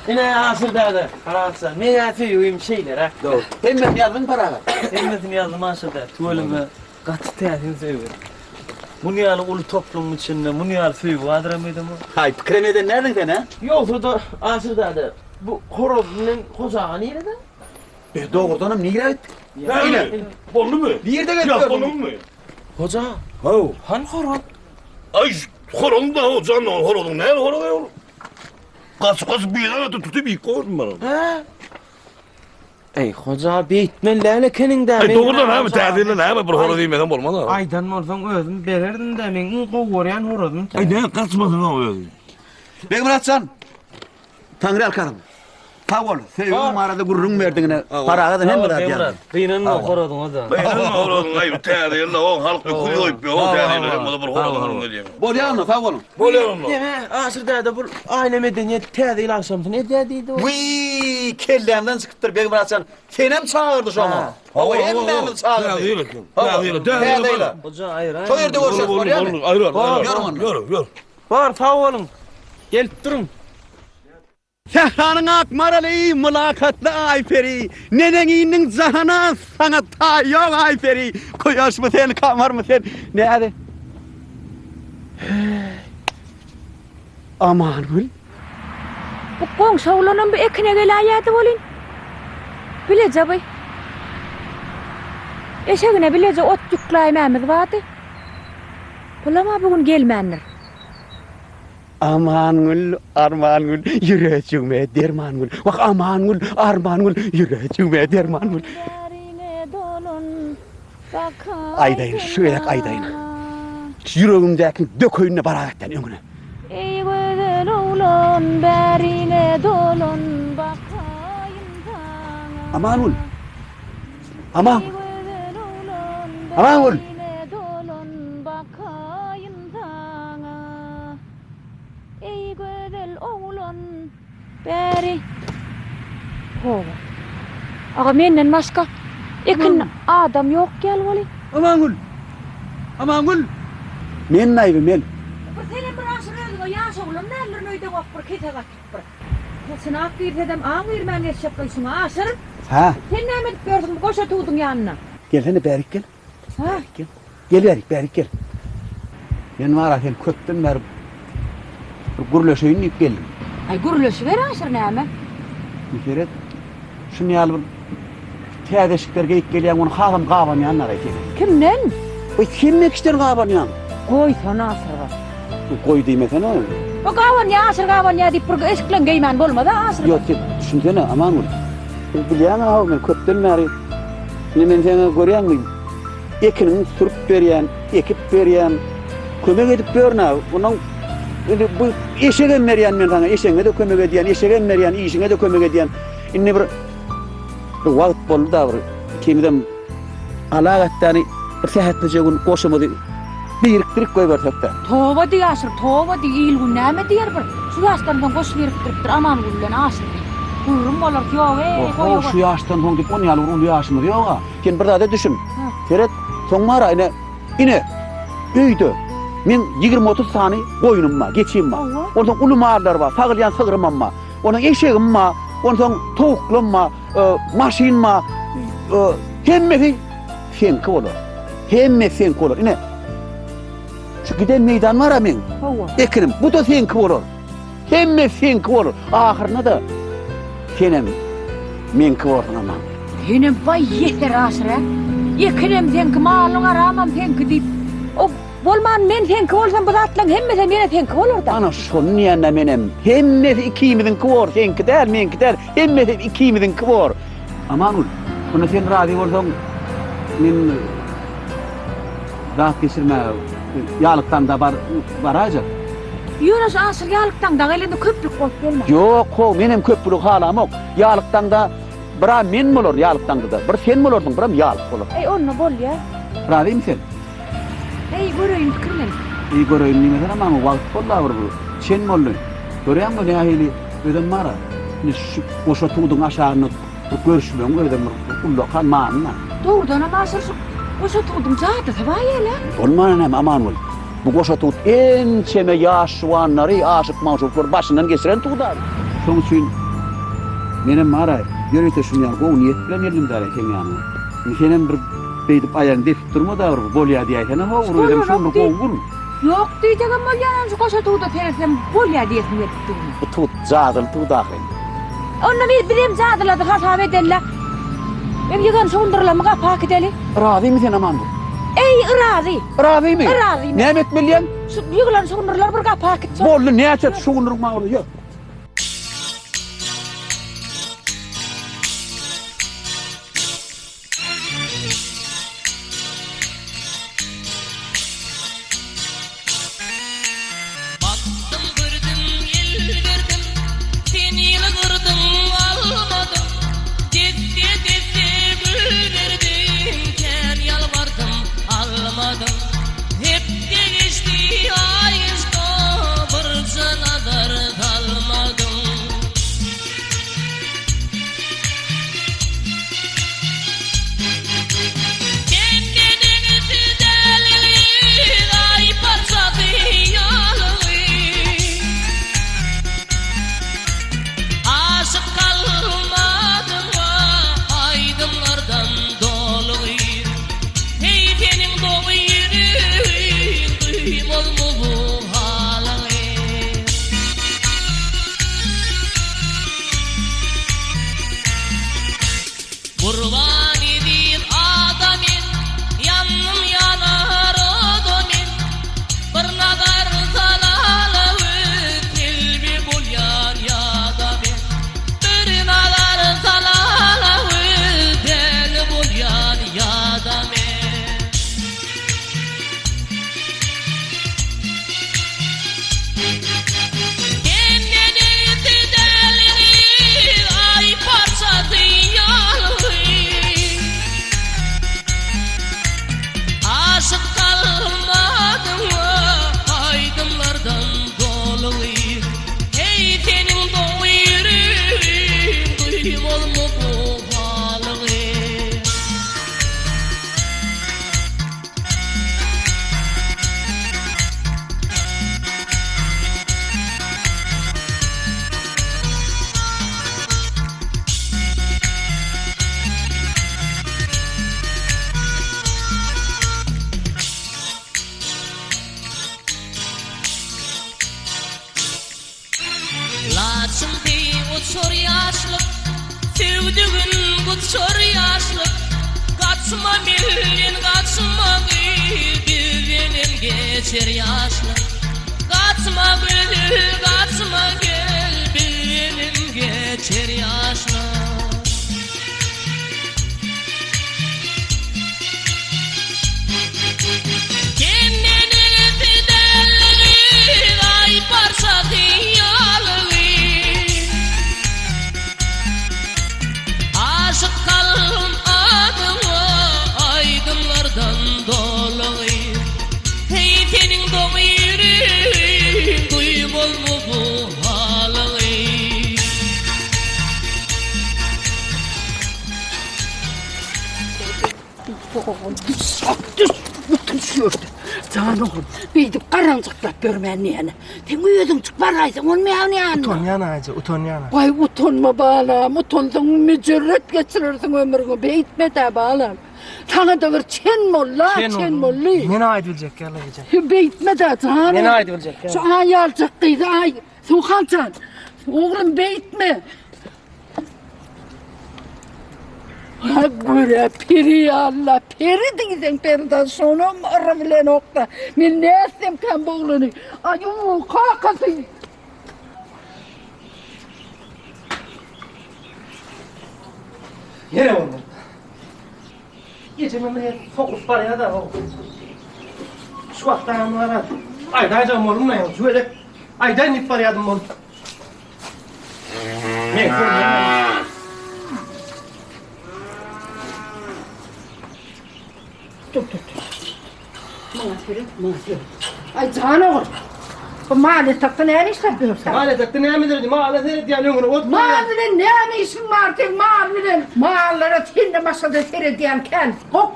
Ine Aşyr däde, Parahat jan, meň-ä söýgim şeýleräk. Dogry. Hemmesini ýazdyňmy Parahat? Hemmesini ýazdym Aşyr däde. Tüweleme, gaty täsin söýgi. Muny ýaly uly toplumyň içinde muny ýaly söýgi bardyram öýdemok. Haý, pikirem eden däldiň sen, hä? Ýogsa-da, Aşyr däde, bu horaz bilen Hoja aga nirede? E, dogrudanam nirä gitdi? Ine, boldumy? Nirde gezip Ýa, ýördüň? boldumy? Hoja, Haw. hany horaz? Aý, horazyň da, jan, horazyň näme horazy ol? Gaçyp gaçyp bir ýere tutup iýip goýdum ben. Hä? Eý, hoja, beýtmeli däl ekeniň-dä. Aý, dogrudan näme, täze ýylda näme bir horaz iýmesem bolmaz a. Aýdan bolsaň özüm bererdim-dä, meň iň gowy görýän horazym. Aý, näme gaçmasyn o özi. Begmyrat jan, Taňryýalkasyn. Sag bol, söýgüň barada gürrüň berdiňine Parahat hemme zat ýazdy. Gynanma horazyňa-da. Gynanma horazyňa, aý, täze ýylda o halk öküz goýup ýok, täze ýylda hem bolsa bir horazyň gürrüň edýäň. Bolýa onda, sag boluň. Bolýa onda. Neme, Aşyr däde bul Aýna medeniýet täze ýyl agşamsyny edýä diýdi ol. Wiý, kellämden çykypdyr Begmyrat jan. Senem çagyrdy şoňa. Hawa, hemmämizi çagyrdy. Täze ýyl eken. Täze ýyl, täze ýyl. Hoja aýraý. Şo ýerde görşeris, bolýamy? Aýrar, aýrar. Ýörüň onda. Ýör, ýör. Bar, sag boluň. Gelip duruň. Sähranyň ak maraly, mylakatly Aýperi, Neneň indiň jahana, saňa taý ýok Aýperi, Kuýaşmy sen, kamarmy sen, näzi. Heý. Amangül. Bu goňşy oglanam bu ekine geläýýärdi welin, bileje bu eşegine bileje ot ýükläýmämiz bardy. Bulam-a bu gün gelmändir. Amangül, Armangül, ýürejigme dermangül. Wah, Amangül, Armangül, ýürejigme dermangül. Aýdaýyn, şu gezek aýdaýyn. Ýüregimdäkini dökeýin-de baragatdan öňüne. Eý gözel oglan, bäriňe dolan, bakaýyn saňa. Amangül! Amangül! Amangül! Saňa eý gözel oglan bäri Toba. Aga menden başga ekin adam ýok ýaly weli. Amangül! Amangül! Men naýby men. Bir senem bir aşyr özüňe ýaş oglan däldirin öýdeňok bir kesek atyp bir. Saçyna ak girsedem aň girmän geçjek gyşyňa aşyr. Hä? Sen näme edip ýörsüň bu goşa tuduň ýanynda? Gelsene bärik gel. Hä? Gel. Gel bärik, bärik gel. Men bar-a sen köpden bäri bir gürleşeýin diýip geldim. Aý, gürleşiber Aşyr, näme? Bir seret, şuny ýaly bir täze eşikler geýip gelýäň, ony hasam gabanýanlar-aý seni. Kimden? Oý, hemme kişiden gabanýaň. Goýsana Aşyr bir. Goý diýmesene. O gabanýa, Aşyr gabanýa diýip bir eşikleň geýmän bolmaz-a Aşyr. Ýok, sen düşünsene, Amangül. Sen bilýäň-ä, men köpden bäri Indi men seni görýäňmi, ekiniňi sürüp berýän, ekip berýän, kömek edip ýörün-ä. Ondan indi bu eşegem berýän men saňa, eşegiňe-de kömek edýän, eşegem berýän, işiňe-de kömek edýän. Indi bir bir wagt boldy-da bir ikimizem alagatdany bir sähetlije gün goşumyzy birikdirip goýbersek-de. Toba diý Aşyr, toba diý, il-gün näme diýer bir, şu ýaşdan soň goş birikdiripdir Amangül bilen Aşyr diýip. Gürrüň bolar, ýok-eý, goý, Oho, şu ýaşdan soň diýip, on ýaly bir uly ýaşymyz ýog-a. Sen bir zada düşün. Seret, soň bar-a, ine, ine, öýde meň 20-30 sany goýnum bar, geçim bar. Onsoň uly mallar bar, sagylýan sygrymam bar. Onsoň eşegim bar, onsoň towuklam bar, maşyn bar. Hemmesi seňki bolar. Hemmesi seňki bolar. Ine, şu giden meýdan bar-a meň. Ekinim, bu-da seňki bolar. Hemmesi seňki bolar. Ahyrynda-da senem meňki borsuň aman. Senem baý ýeser Aşyr-ä. Ekinem seňki, malyň aramam seňki diýip. O bolman men seňki bolsam bu zatlaň hemmesem ýene seňki bolar-da. Ana şony diýende menem. Hemmesi ikimiziňki bor, seňki däl, meňki däl, hemmesi ikimiziňki bor. Amangül, onda sen razy bolsaň men zat geçirmäge ýalykdaňda baraýjak. Ýöne şu Aşyr ýalykdaňda gelende köplük bolup gelme. Ýok how, menem köplügi halamok. Ýalykdaňda bir-a men bolaryn ýalykdaňda-da, bir sen bolarsyň, biram ýalyk bolar. Eý, onda bolýa. Razymy sen? Eý, göreýin pikirlenip. Eý, göreýin diýmesene maňa, wagt boldy-a bir bu. Çen boldy. Görýäňmi nähili özem bar-a. Indi şu goşa tuduň aşagynda bir görüşmegiň özem bir ullakan many-da. Dogrudanam Aşyr şu goşa tuduň jadysy bar ýaly-a. Bolmana näme, Amangül. Bu goşa tut ençeme ýaş juwanlary, aşyk-magşuklary başyndan geçiren tuda. Şonuň üçin. Menem bar-aý, ýörite şuny ýaly gowy niýet bilen geldim däl-aý seň ýanyňa. Indi senem bir beýdip aýagyňy depip durma-da bir bolýa diýäýsenem ho, bir özem şuny gowy gul. Ýok diýjegem bolýanam şu goşa tuda seretsem bolýa diýesim gelip dur. Bu tut jadyly tut ahyryn. Onda biz bizem jadyladyk hasap edeli-le. Em ýygan şugundyrlamy gapa äkideli. Razymy sen Amangül? Eý, yrazy. Razymy? Yrazy men. Näme etmeliýäň? Şu ýygylan şugundyrlary bir gapa äkitjek. Boldy, näçe şugundyryň bar bolsa ýör. Bakdym gördüm el berdim Sen ýylgyrdyň almadyň Desse desse gül berdim Kän ýalbardym almadyň Hepde geçdi aý geçdi Birje nazar salmadyň. Sen neneňsi däldiň, aý parçasy ýalygy. Aşyk galmadyňa aýdymlardan doly. Heý, seniň doňy ýüregiň duýmazmy bu halyňy? Gurban eziz ada men, Ýandym ýanar oda men. Bir nazar salalawy, Telbe bolýan ýada men. Bir nazar salalawy, Däli bolýan ýada men. Sen neneňsi däldiň, aý parçasy ýaly. Aşyk galmadyňmy aýdymlardan doly. Heý, seniň doňy ýüregiň duýmazmy bu halyňy. Laçyn deý uçar ýaşlyk, Söwdügin guçar ýaşlyk. Gaçma menden gaçma gyz, Bizdenem geçer ýaşlyk. Gaçma gözel gaçma gel, Bizdenem geçer ýaşlyk. Sen neneňsi däldiň, aý parçasy ýalygy. Aşyk kalbym adyňa aýdymlardan dolygy. Heý, seniň doňy ýüregiň duýmazmy bu halyňy. Düş, otur şu ýerde. Jan oglum, beýdip garanjyklap ýörmän näme? Sen özüň çyk baraýsaň bolmaýarmy ýanyna? Utanýan aýja, utanýan. Waý, utanma balam, utansaň müjerret geçirersiň ömrüňi, beýtme-dä balam. Saňa-da bir çen boldy-a, çen boldy. Men aýdyp biljek ýaly eje. Beýtme-dä jan. Men aýdyp biljek ýaly. Şu aýaljyk gyzy, aý, Suhan jan, oglum beýtme. Ha görä peri alla, peri diýseň periden şonam yry bilenokda. Men nätsemkäm bu oglany? Aýu, kakasy! Ýene bolmady. Ejemem her sokup barýa-da ho. Şu wagt agam garaz. Aýdaýjagym boldy-da ýa, jüwelek. Aýdaýyn diýip barýadym bol. Men görmedim. Dur, dur, dur. Maňa seret, maňa seret. Aý, jan ogul. Bu mal etakda näme işläp ýörsen? Mal etakda näme ederdi? Mala seredýän öňüne ot Mal bilen näme işiň bar seň mal bilen? Mallara senden başga-da seredýän kän. Hop,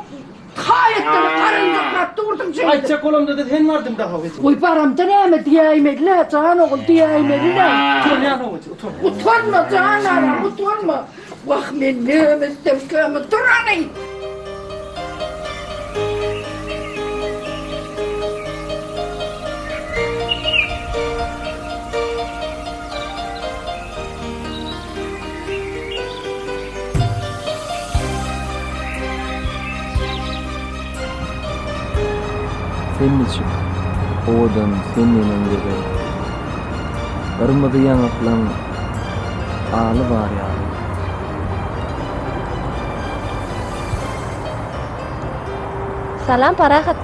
haýatdan garynjaklap dur. durduň şeýdip? Aýtjak bolamda-da sen bardyň-da how eje. Goý baramda näme diýäýmeli-le, jan ogul diýäýmeli-le. Utanýan how eje, utanýan. Utanma jan aram, utanma. Wah, men näme etsemkäm, dur hany! Sen niçik owadan sen neneň gözel. Gyrmyzy ýaňaklaň aly bar ýaly. Salam Parahat.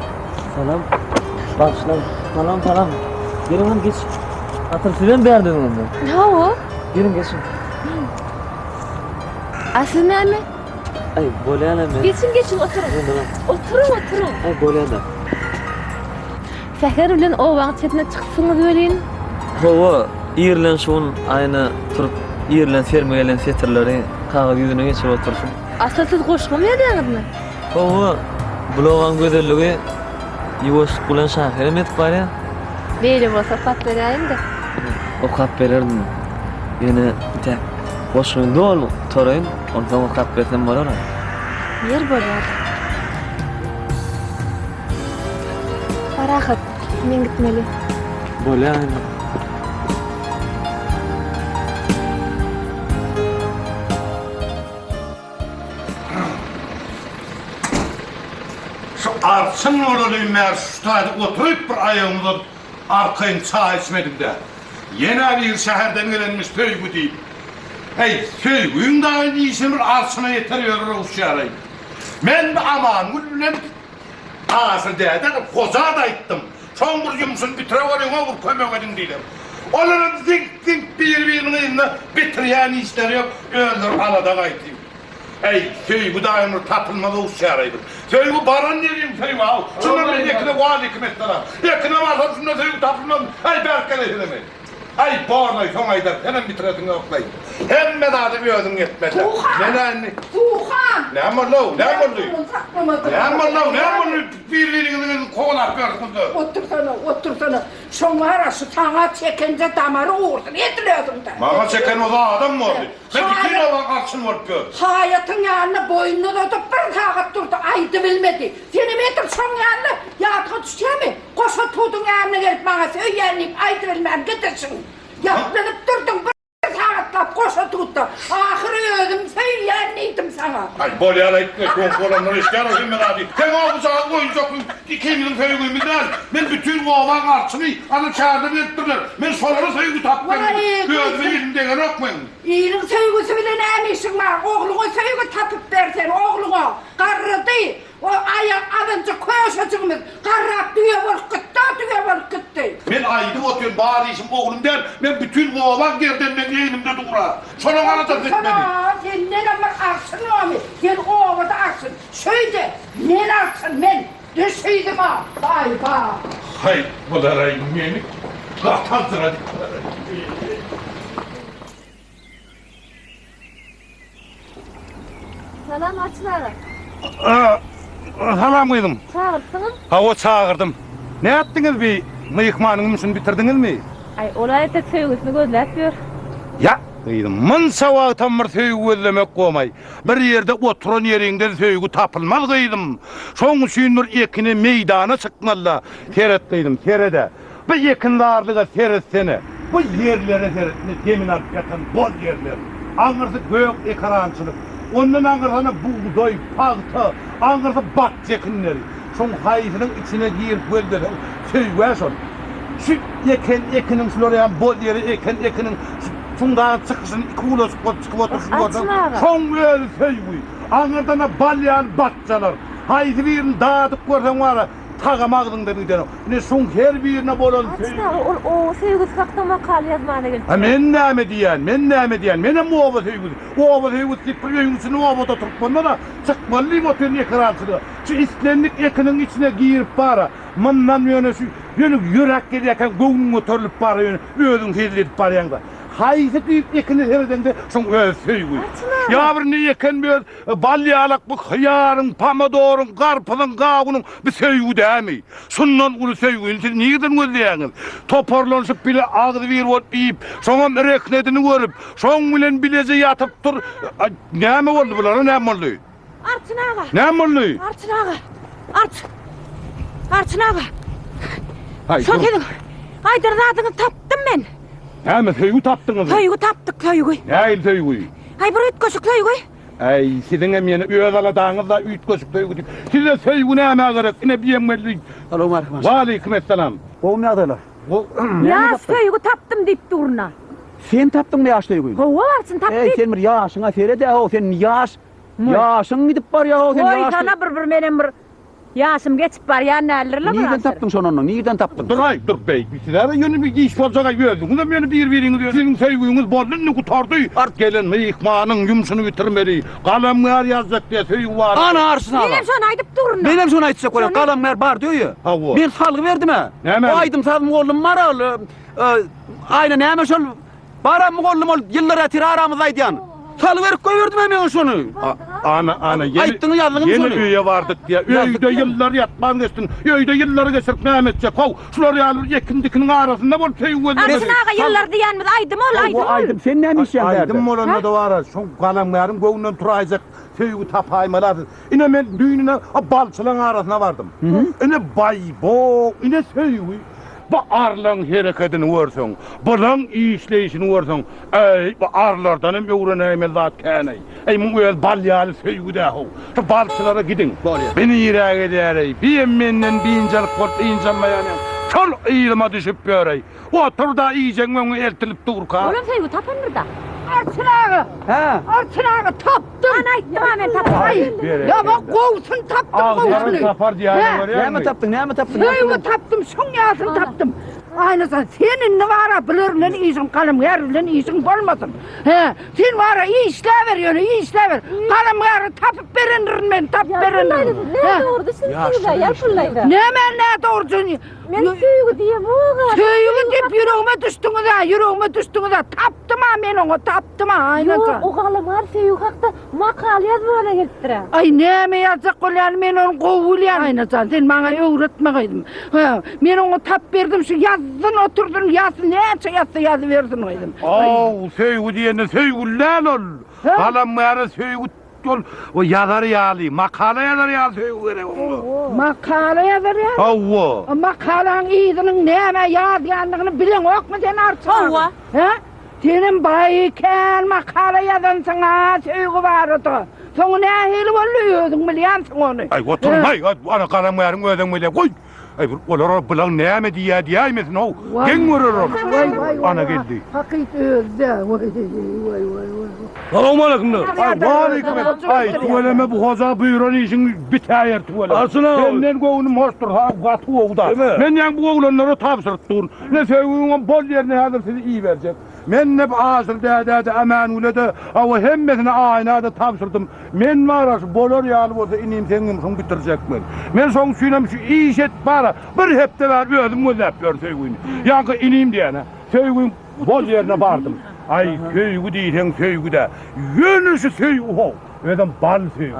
Salam. Bagyşlaň. Salam salam. Geliň hany geç. Asyl sizem bärdeňiz onda. Hawa. Geliň geçiň. A siz näme? Aý bolýana men. Geçiň geçiň oturyň. Oturyň oturyň. Aý bolýana. Säher bilen obaň çetine çykypsyňyz welin. Hawa, irlen şu gün aýna turup, irlen serme gelen setirleri kagyz ýüzüne geçirip otursyn. Asyl siz goşgymy ýazýaňyzmy? Hawa, bulagyň gözelligi ýuwaşlyk bilen şahyram edip barýar. Beýle bolsa okap beräýiň-de. Okap bererdim. Ýöne entäk goşgyny doly gutaraýyn, onsoň okap bersem bolar-a. Ýer bolýar-da. Parahat, men gitmeli. Bolýar indi. Şu arçyn bolaly bäri şu taýda oturyp bir aýagymy uzadyp arkaýyn çaý içmedim-dä. Ýene biri şäherden gelenmiş söýgi diýip. Äý, söýgiň dagy işini bir arçyna ýeter ýörür oguşýar-aý. Men bi Amangül bilen Aşyr däde hoja-da aýtdym. Şoň bir ýumşuny bitireweriň-ow bir kömek ediň diýdim. Olaram ziňk-ziňk biri-biriniň yzynda bitirýän işleri ýok, özleri alada gaýtyn. Äý, söýgi daýym bir tapylmaz oguşýar-aý bir. Söýgi baran ýeriň söýgi-aw. Şunda men ekine waleýkim essalam. Ekine barsam şunda söýgi tapylmazmy? Äý, bärik geleýsene. Aý, borlaý, soň aýdar, senem bitiresiň ýoklaý. Hemme zady özüň etmeli. Suhan! Men-ä indi. Suhan! Näme boldy-ow, näme boldy? Saklamadyk. Näme boldy-ow, näme boldy? Bir-biriňiziň kowalap ýörsüňiz-de. Otursana, otursana. Şoň bar-a, şu saňa çekenje damary ugursyny edil özüňde. Maňa çeken o zadam boldy. Men bütin obaň arçyny bolup ýörün. Haýatyň ýanynda boýnuny uzadyp bir sagat durdy, aýdybilmedi. Senem edil şoň ýaly ýadyňa düşýärmi? Goşa tuduň ýanyna gelip maňa söýýän diýip aýdybilmän gidişiň. Ýatlanyp durduň bir sagatlap goşa tutda. Ahyry özüm söýýän diýdim saňa. Aý bolýar aýtma soňky bolanlar eşidýär-ow hemme zady. Seň o bujagyň goýunjakly ikimiziň söýgimiz däl. Men bütin obaň arçyny ana çärden gelipdirler. Men şolara söýgi tapyp berdim. Özüme elim degenok meň. Iliň söýgüsi bile näme işiň bar? Ogluňa söýgi tapyp ber sen, ogluňa. Garrady. O aýak azynjyk köşejigimiz garrap düýe bolup gitdi-a, düýe bolup gitdi. Men aýdyp otyryn, bar işim oglum däl, men bütin obaň gerdeni meň egnimde dur-a. Şonuň aladasyny etmeli. Otursana, sendenem bir arçyn bormy? Sen obada arçyn. Şeý-de, men arçyn, men. Düş yzyma, baý-ba. Haý, bular-aý meni gataldyra diýdiler-aý. Salam Arçyn aga. Salam gyzym. Çagyrypsyňyz? Hawa çagyrdym. Nätdiňiz bi myhmanyň ümşüni bitirdiňizmi? Aý, ol-a entek söýgüsini gözläp ýör. Ýa, gyzym, munça wagtam bir söýgi gözlemek gomaý. Bir ýerde oturan ýeriňden söýgi tapylmaz gyzym. Şoň üçin bir ekine meýdana çykmaly-da. Seret gyzym, sered-ä. Bu ekinzarlyga seretsene! Bu ýerlere seret, ine demini alyp ýatan boz ýerler. Aňyrsy gök ekerançylyk. Ondan aňyrsana bugdaý, pagta, aňyrsy bakja ekinleri. Şoň haýsynyň içine girip gözleseň, söýgä şol. Şu eken ekiniň şular ýaly boz ýere eken ekiniň şu çuňdagy çykyşyny iki gulaçyk bolup çykyp oturyşyny görseň, şoň özi söýgi. Aňyrdana bal ýaly bakjalar. Haýsy birini dadyp görseň bar-a, Tagam agzyňdan gidenok. Ine şuň her birine bolan Arçyn söýgi. aga, ol oba söýgüsi hakda makala ýazmana gelipdir. Ha men näme diýýän, men näme diýýän, menem oba söýgüsi, oba söýgüsi diýip bir öýüň içinde obada oturyp bolmaz-a, çykmaly diýip otyryn ekerançylyga. Şu islendik ekiniň içine girip bar-a, mundan ýöne şu, ýöne ýöräp gelýärkäň göwnüň göterilip bar-a ýöne özüň hezil edip barýaň-da. Haýsy düýp ekine seredeňde şoň özi söýgi. Ýa bir indi eken bir bal ýalak bu hyýaryň, pomidoryň, garpyzyň, gawunyň bu söýgi dämi? Şundan uly söýgini siz nirden gözleýäňiz? Toparlanyşyp bile agzybir bolup iýip, şoňam rehnedini görüp, şoň bilen bileje ýatyp dur. Näme boldy bulara näme boldy? Arçyn aga. Näme boldy? Arçyn aga. Arç. Arçyn aga. Haý. Şol siziň aýdan zadyňyzy tapdym men. Näme söýgi tapdyňyzmy? Söýgi tapdyk, söýgi. Nähili söýgi? Aý bir üýtgeşik söýgi. Äý, siziňem ýene öz aladaňyz-da üýtgeşik söýgi diýip. Size söýgi nämä gerek? Ine biýem geldi. Salowmaleýkim. Waleýkim essalam. Gowumy ýagdaýlar? Ýaş söýgi tapdym diýip durna. Sen tapdyňmy ýaş söýgini? Hawa, Arçyn tapdy. Äý, sen bir ýaşyňa sered-ä-how, sen ýaş, ýaşyň gidip barýa-how, sen ýaş. Goýsana bir bir menem bir Ýaşym geçip barýan däldir-le bir Nirden asyr. tapdyň şony onda? Nirden tapdyň? Dur-aý, dur beý. Sizä-de ýöne bir iş boljak-aý, özüňizem ýöne bir-biriňiz siziň söýgüňiz boldy indi gutardy. Art gelen myhmanyň ýumşuny bitirmeli. Galamgär ýazjak diýýär söýgi barada. Ana Arşyn aga. Menem şony aýdyp durun. Menem şony aýtjak bolýan. Galamgär bardy öýe. Hawa. Men salgy berdim-ä. Nämäni? O aýdym-saz mugallym bar ol. Aýna näme şol Baram mugallym ol ýyllar ýatyr aramyzda aýdýan. Saly berip goýberdim men şony. Ana ana ýene Aýtdyňy ýazdyňmy ýene şony? öýe bardyk diýýär. Öýde ýyllar ýatman geçsin. Öýde ýyllary geçirip näme etjek how. Şular ýaly bir ekin dikiniň arasynda bolup söýgi gözlemeli. Arçyn aga ýyllar diýýänimiz aýdym ol aýdym ol. Aýdym sen näme işýäň bärde? Aýdym bolanda-da bar-a şoň galamgäriň göwnünden turaýjak söýgi tapaýmaly asyl. Ine men düýn ine balçylaň arasyna bardym. Ine baý-bo, ine söýgi. Bu arlaň herekedini görseň, bulaň işleýşini görseň, äý, bu arlardan hem öwrenäýmeli zat kän-eý. Äý, muň özi bal ýaly söýgi-dä-how. Şu balçylara gidiň. Bi nirä gelýär-eý, biýem menden biynjalyk bolup ynjalmaýan ýaly, şol yzyma düşüp ýör-eý. Otur-da, iýjegiň öňüňe eltilip durka. Olam söýgi tapandyr-da. Arçyn aga! Hä? Arçyn aga, tapdym! Ana aýtdym-a men tapdym. Aý, ýa-da gowusyny tapdym, gowusyny. Tapar diýýän görýäňmi? Näme tapdyň, näme tapdyň? Söýgi tapdym, şoň ýasyny tapdym. Aýnajan, sen indi bar-a bular bilen işiň, galamgär bilen işiň bolmasyn. Hä, sen bar-a işläber ýöne, işläber. Galamgäri tapyp berendirin men, tapyp berendirin. Ýa dogrudy şul söýgi, ýa pullaýda. Näme nädogry? Men söýgi diýemok-a. Söýgi diýip ýüregime düşdüňiz-ä, ýüregime düşdüňiz-ä. Tapdym-a men oňa, tapdym-a, Aýnajan. Ýok, o galamgär söýgi hakda makala ýazmaga gelipdir-ä. Aý, näme ýazjak bolýanyny men ony gowy bilýän, Aýnajan, sen maňa öwretme gyzym. Hä, men oňa tap berdim, şu ýazsyn otursyn, ýazsyn, näçe ýazsa ýazybersin gyzym. Aw, söýgi diýende söýgüli däl ol. Galamgäre söýgi Ol o ýazar ýaly, makala ýazar ýaly söýgi gerek oňa. Makala ýazar ýaly? Hawa. O makalaň yzynyň nämä ýazýandygyny bileňokmy sen Arçyn aga? Hawa. Hä? Senem baý kän makala ýazansyň-a söýgi barada. Soňy nähili boldy özüň bilýänsiň ony. Aý oturmaý, ana galamgäriň özem gelýär. Goý! Aý bir olar bulaň näme diýýär diýäýmesin-ow. Geň görer ol. Ana geldi. Hakyt özi-dä. Waý, waý, waý, waý. Salowmaleýkimler. Aý waleýkim. Aý tüweleme bu hoja buýran işiň bitäýer tüweleme. Arçyn aga. Senden göwnüm hoşdur ha gaty gowy-da. Men ýaňy bu oglanlara tabşyryp durun. Ine söýgüňem bol ýerine häzir sizi iberjek. Men-de bu Aşyr dädä-de, Ämängüle-de, hawa hemmesine Aýna-da tabşyrdym. Men bar-a şu bolar ýaly bolsa inim seň ýumşuňy bitirjek men. Men şoň üçinem şu iş et bar-a bir hepde bäri özüm gözläp ýörün söýgüni. Ýaňky inim diýen-ä söýgüň bol ýerine bardym. Aý söýgi diýseň söýgi-dä. Ýöne şu söýgi how. Özem bal söýgi.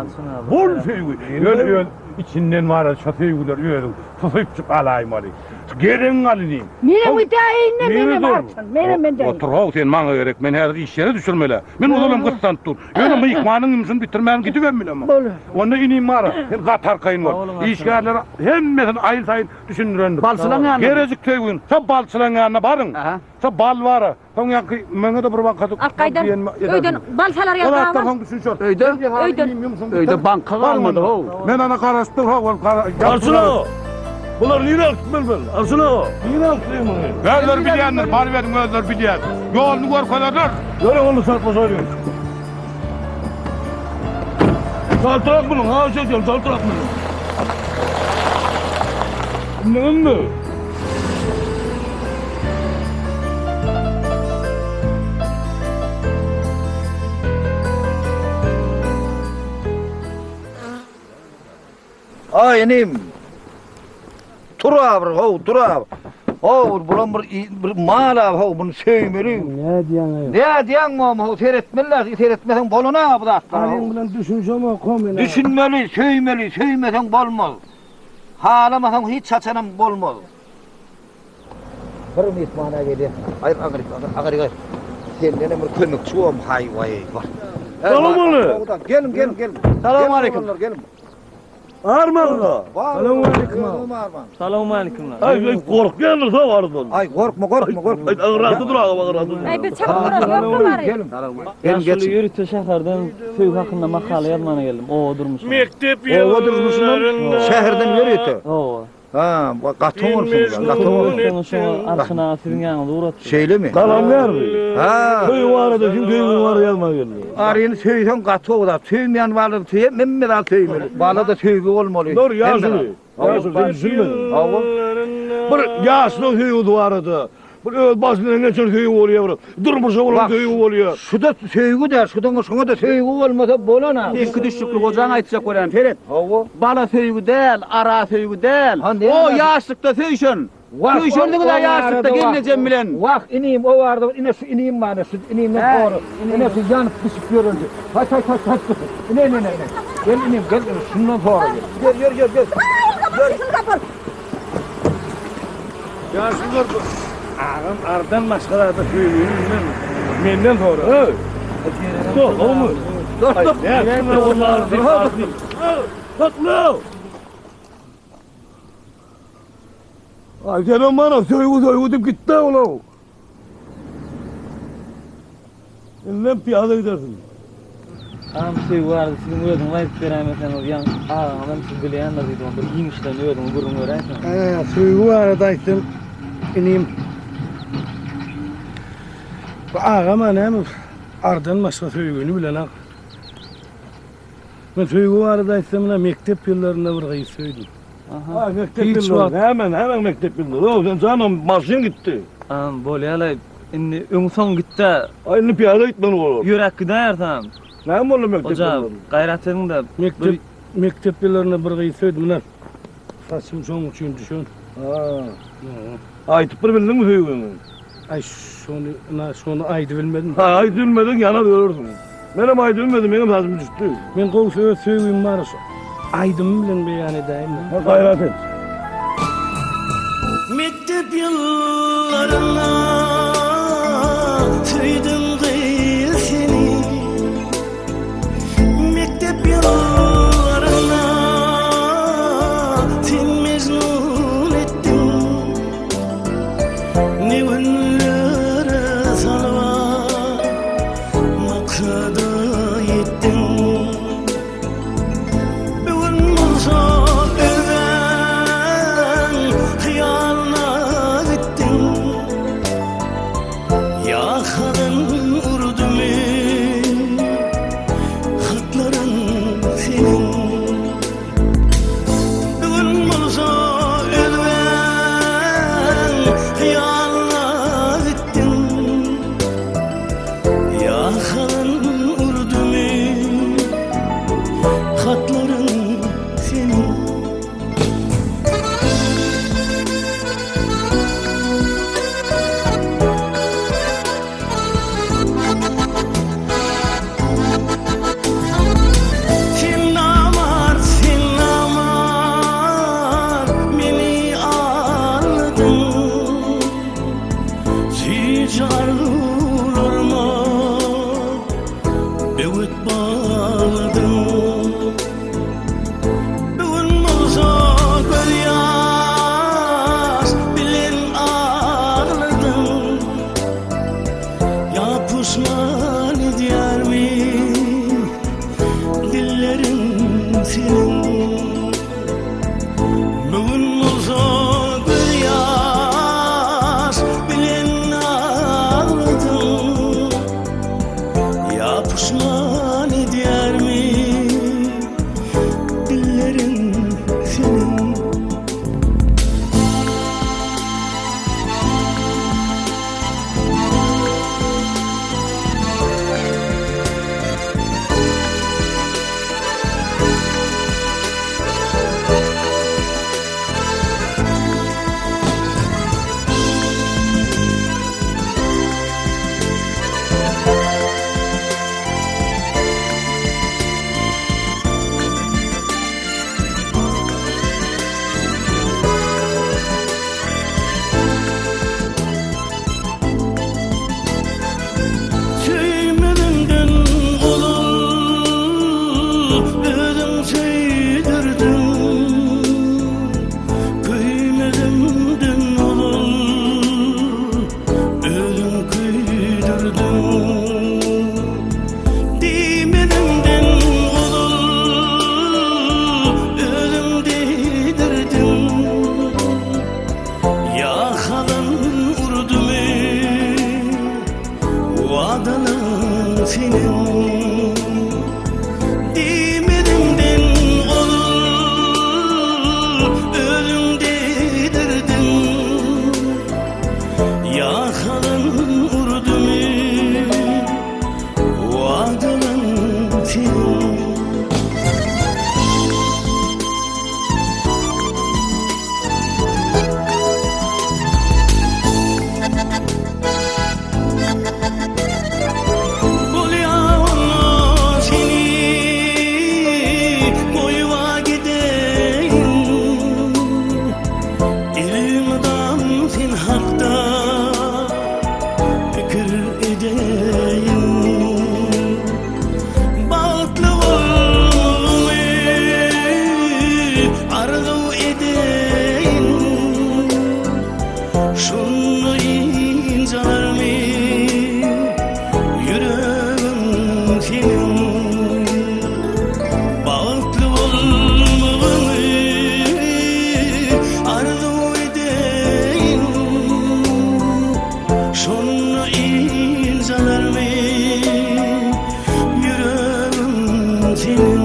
Bol söýgi. Ýöne öz içinden bar-a şo söýgüleri özüň susuýypjyk alaýmaly. Geregiň al inim. Menem gidäýin-de menem arçyn. Menem mendäýin. Otur how sen maňa gerek. Men häzir iş ýere düşürmeli. Men ozalam gyssanyp dur. Ýöne myhmanyň ýumşuny bitirmän gidibem bilemok. Onda inim bar-a, sen gaty arkaýyn bol. Işgärlere hemmesini aýyl-saýyl düşündirendir. Balçylaň ýanyna. Gerejik söýgüň. Şo balçylaň ýanyna baryň. Şo bal bar-a. Soň ýaňky maňa-da bir bankajyk Alyp gaýdan. Öýden bal salar ýaly Ol atdan bal. soň düşünşer. Öýde? Öýden. Öýde banka galmady how. Men ana garaşyp dur how. Arçyn aga. Bular nirä alyp gitmeli men? Arçyn aga, nirä alyp gideyim muny? Özleri bilýändir, baryberiň özleri bilýär. Ýoluny görkezerler. Ýörüň onda çarplaşaýlyň. Çaltrak munuň, haýyş edýän, çaltrak munuň. Indi indi. Aý inim. Tur abr, how, tur abr. How, bulam bir bir mal-a, how, buny söýmeli. Nädýäň-eý? Nädýäň mom, how, seretmeli-dä, seretmeseň bolana bu zatlara. Aryň bilen düşünşemok, how, men. Düşünmeli, söýmeli, söýmeseň bolmaz. Halamasaň hiç haçanam bolmaz. Bir myhman-a gelýär. Aýr, aňryk, aňryk aýr. Sendenem bir kömekçi bom, haý-waý, bar. Salam aleýkum. Geliň, geliň, geliň. Salam aleýkum. Geliň. Armanla. Salam aleýkum. Salam aleýkum. Aý, aý, gorkýandyr sag ardan. Aý, gorkma, gorkma, gorkma. Aý, aňrakda dur agam, aňrakda dur. Aý, biz çapyp duralım, ýokmy bary? Geliň. Geliň, Ýaşuly ýörite şäherden söýgi hakynda makala ýazmana geldim, oba durmuşyndan. Mekdep Oba durmuşyndan, şäherden ýörite. Hawa. Ha, gaty bolsun, gaty bolsun. Şoňa Arçyn aga siziň ýanyňyza ugratdy. Şeýlemi? Galamgärmi? Ha. Söýgi barada, siň söýgiň barada ýazmaga geldi. Aryny söýseň gaty gowy zat. Söýmeýän balany söýem, hemme zat söýmeli. Balada söýgi bolmaly. Dogry, ýaşuly. Ýaşuly, sen düşünmediň. Hawa. Bir ýaşlyk söýgüsi barada, Bir öz başyndan geçen söýgi bolýar bir. Durmuşa bolan söýgi bolýar. Şuda söýgi däl, şuda şoňa-da söýgi bolmasa bolana. Seňki düşnükli gojaň aýtjak bolýan seret. Hawa. Bala söýgi däl, ara söýgi däl. O ýaşlykda söýşen. Söýşendiňiz-ä ýaşlykda gelnejem bilen. Wah, inim, o barada ine şu inim bar, şu inimden sora. Ine şu ýanyp bişip ýörenje. Haý, haý, haý, haý. Ine, ine, ine. Gel inim, gel, şundan sora gel. Ýör, ýör, ýör, ýör. Ýaşulular bu agam ardan başga zada söýgüni bilmez. Menden sora. Hey. Dostum. Dostum. Sakla. Ay senem bana söýgü söýgü diýip gitdi olam. Indem pyýada gidersiň. Agam söýgi barada siziň özüňiz aýdyp beräýmeseňiz ýa agaňyzam siz bilýändir diýdim bir giňişleýin özüňiz gürrüň beräýseňiz. Hä, söýgi barada aýtsam inim bu agama näme ardan başga söýgini bilenok. Men söýgi barada aýtsam ine mekdep ýyllarynda bir gyz söýdüm. Aha. Mekdep ýyllary näme näme mekdep ýyllary o sen janam maşyn gitdi. Agam bolýalaý indi öň soň gitdä. Aý indi pyýada gitmeli bolar. Ýöräp gidäýerseňem. Näme boldy mekdep Hoja ýyllarynda? gaýrat ediňdä. Mekdep mekdep ýyllarynda bir gyz söýdüm ine. Saçym şoň üçin düşen. Ha. Aýdyp bir bildiňmi söýgiňi? Aý şony ynha şony aýdybilmedim. Ha aýdybilmediň ýanar ýörersiň. Menem aýdybilmedim meňem saçym düşdi. Men gowusy öz söýgim bar şu aýdymym bilen beýan edäýin-de. Ha gaýrat et. Mekdep ýyllarynda söýdüm gyz seni. Mekdep ýyllarynda sen mejnun etdiň. Ne günlere salyp maksada ýetdiň. Bu gün bolsa özgäň hyýalyna gitdiň. Ýa hazan urdumy hatlaryň seniň. Bu gün bolsa özgäň hyýalyna gitdiň. Ýa hazan urdumy hatlaryň seniň. Sen namart, sen namart, meni aldyň. seniň Diýmedimden ozal özüň diýdirdiň Ýa halan urdumy wadalaň seniň. Bolýa onda seni goýuba gideýin Elmydam sen hakda pikir edeýin Bagtly bolmagyňy arzuw edeýin Şonda ynjalarmy ýüregim seniň Bagtly bolmagyňy arzuw edeýin Şonda ynjalarmy ýüregim seniň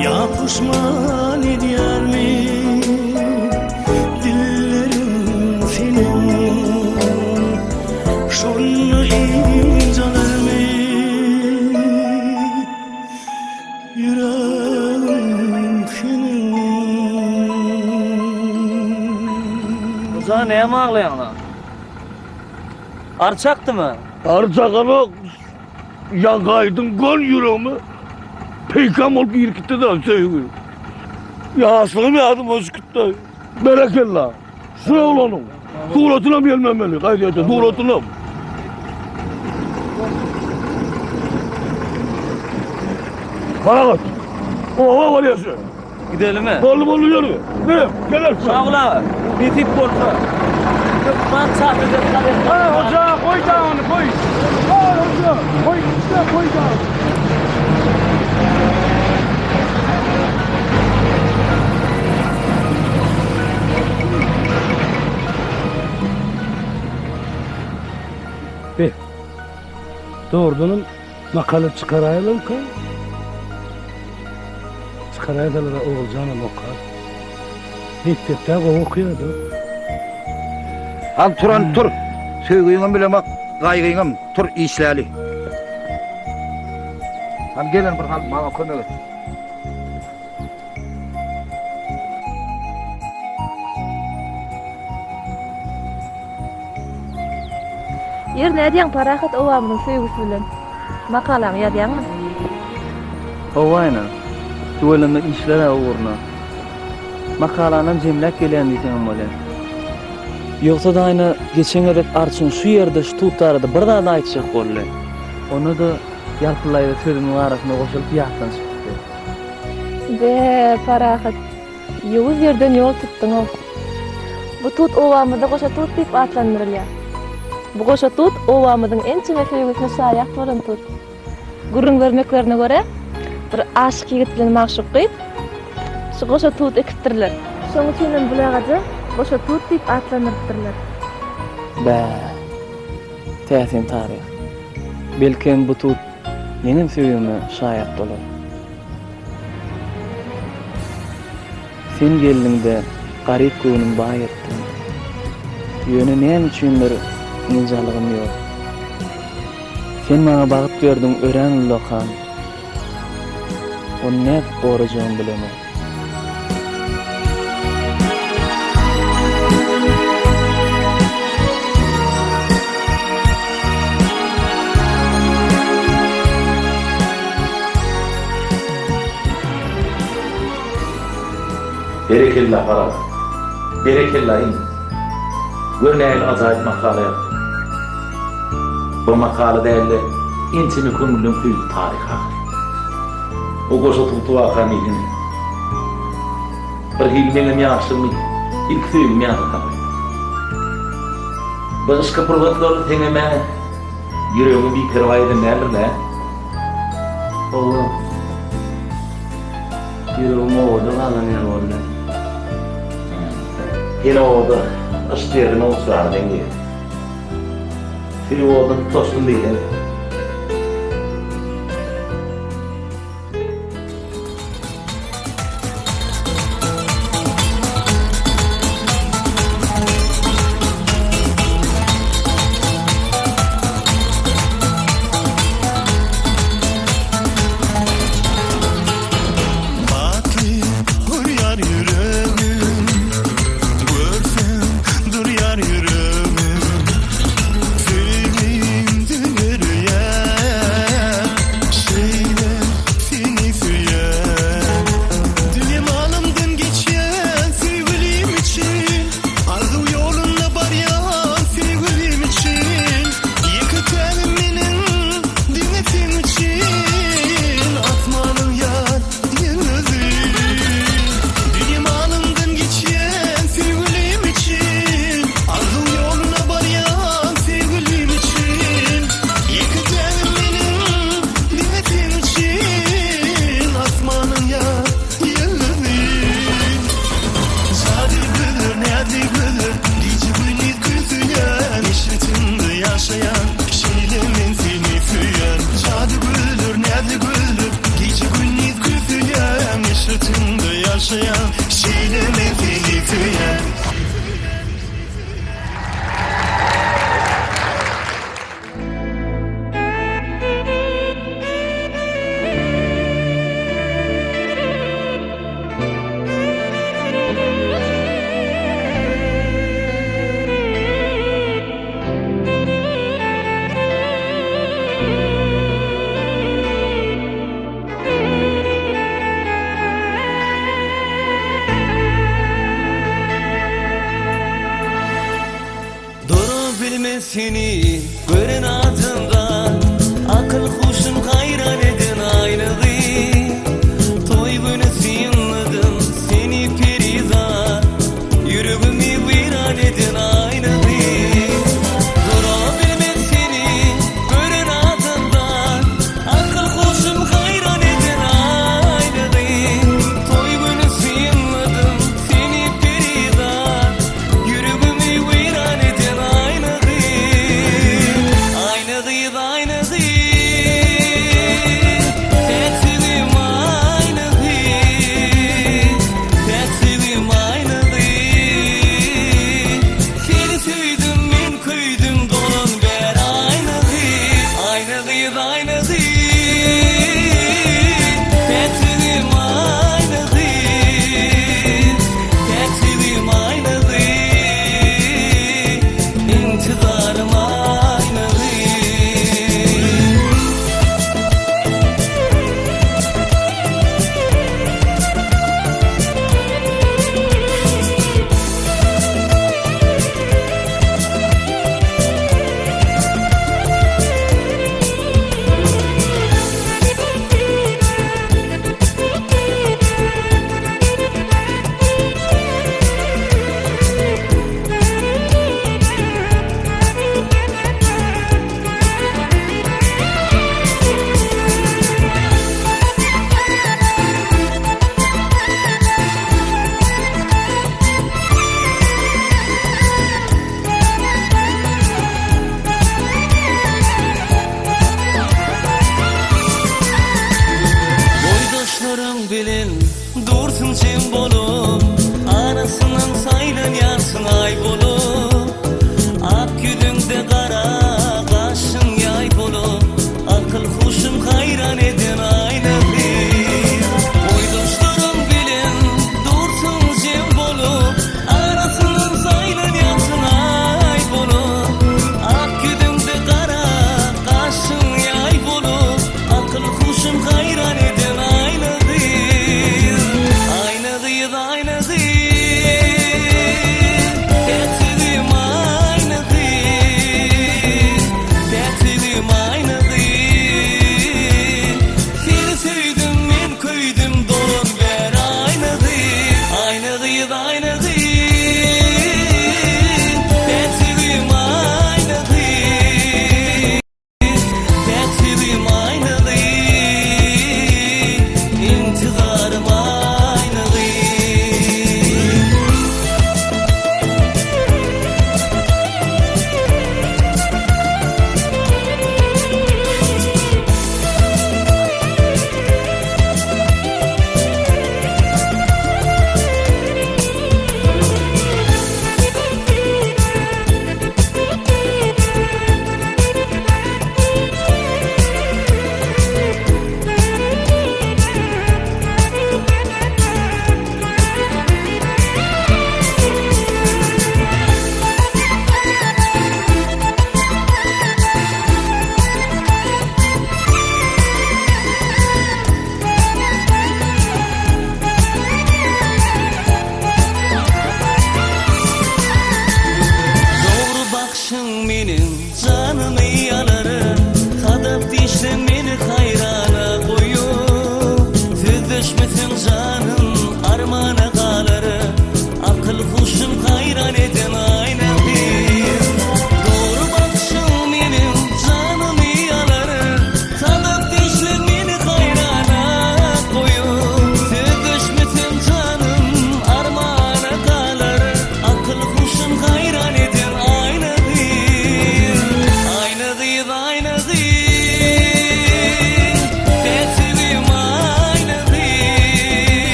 Ýa puşman edýärmi dilleriň seniň Şonda ynjalarmy ýüregim seniň. Hoja näme aglaýaň-la? Ary çakdymy? Ary çakanok. Ýaňky aýdym gol ýüregime peýkam bolup girip gitdi-de söýgi. Ýaşlygym ýadyma düşüp gitdi. Berekella. Şu oglanyň suratynam ýelmemeli, gaýdy suratynam. Karagat. Oba bolýar şu. Gidelimi? Boldy boldy ýörü. Ne? Geler. Şagul aga, nesip bolsa. Hökman çap eder gazetde. Ha, hoja, goý da ony, goý. Ha, hoja, goý, işte, goý da. Be. Dogrudanam Makala çykaraýalymka? Çykaraýsalar-a Oguljanam okar. Mekdepde gowy okýardy. Hal turan tur. Söýgüňem bilemok, gaýgyňam. Tur işläli. Hany gelen bir hal maňa kömek et. Ýeri nädýäň Parahat obamyzyň söýgüsi bilen? Makalaňy ýazýaňmy? Hawa ene. Tüweleme işler-ä ugruna. Makalanam jemläp gelýän diýseňem bolýar. Ýogsa-da aýna geçen gezek Arçyn şu ýerde şu tut barada bir zat aýtjak boldy. Onda-da Ýalpyllaýda sözümiň arasyna goşulyp ýatdan çykypdy. Be, Parahat, ýowuz ýerden ýol tutduň-ow. Bu tut obamyzda goşa tut diýip atlandyrylýar. Bu goşa tut obamyzyň ençeme söýgüsine şaýat bolan tut. Gürrüň bermeklerine görä, bir aşyk ýigit bilen magşuk gyz şu goşa tut ekipdirler. Şonuň üçinem bu agaja goşa tut diýip atlandyrypdyrlar. Bä, täsin taryh. Belkem bu tut meňem söýgime şaýat bolar. Sen geldiňde garyp göwnüm baý etdiň. Ýöne näme üçindir ynjalygym ýok. Sen maňa bagt berdiň örän ullakan. Ony nädip gorajagymy bilemok. Berekella Parahat. Berekella inim. Gör nähili ajaýyp makala ýazypsyň. Bir makala dälde ençeme köňülleň söýgi taryhy ahyry. O goşa tugty waka diýsene. Bir hili meňem ýaşlygymy ilki söýgimi ýada saldy. Bu yşky pursatlar seňem-ä ýüregiňi biperwaý eden däldir-dä? Hawa. Ýüregim obada galan ýaly boldy. Sen obada yşk derdine uçrana meňzeýäň. Söýgi oduna tutaşdym diýsene. ýaşaýan Şeýle men seni söýýän. Durup bilmez seni gören adamda Akyl huşum haýran eden aýlygy Toý güni synladym seni perizat Ýüregimi weýran eden aýlygy Durup bilmez seni gören adamda Akyl huşum haýran eden aýlygy Toý güni synladym seni perizat Ýüregimi weýran eden aýnagy.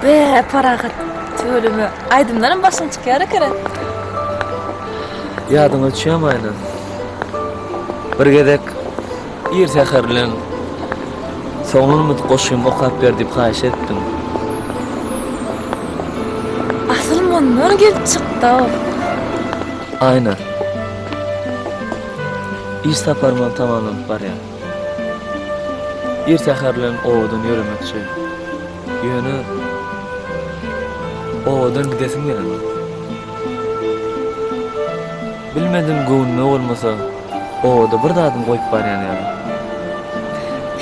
Be, Parahat, tüweleme, aýdymdanam başyň çykýar ekeni. Ýadyňa düşýärmi Aýna? Bir gezek ir säher bilen soňlanmadyk goşgymy okap ber diýip haýyş etdim. Asyl mundan gelip çykdy-ow. Aýna. Iş saparymam tamamlanyp barýar. Ir säher bilen obadan ýöremekçi. Ýöne obadan gidesim gelenok. Bilmedim göwnüme bolmasa obada bir zadymy goýup barýan ýaly.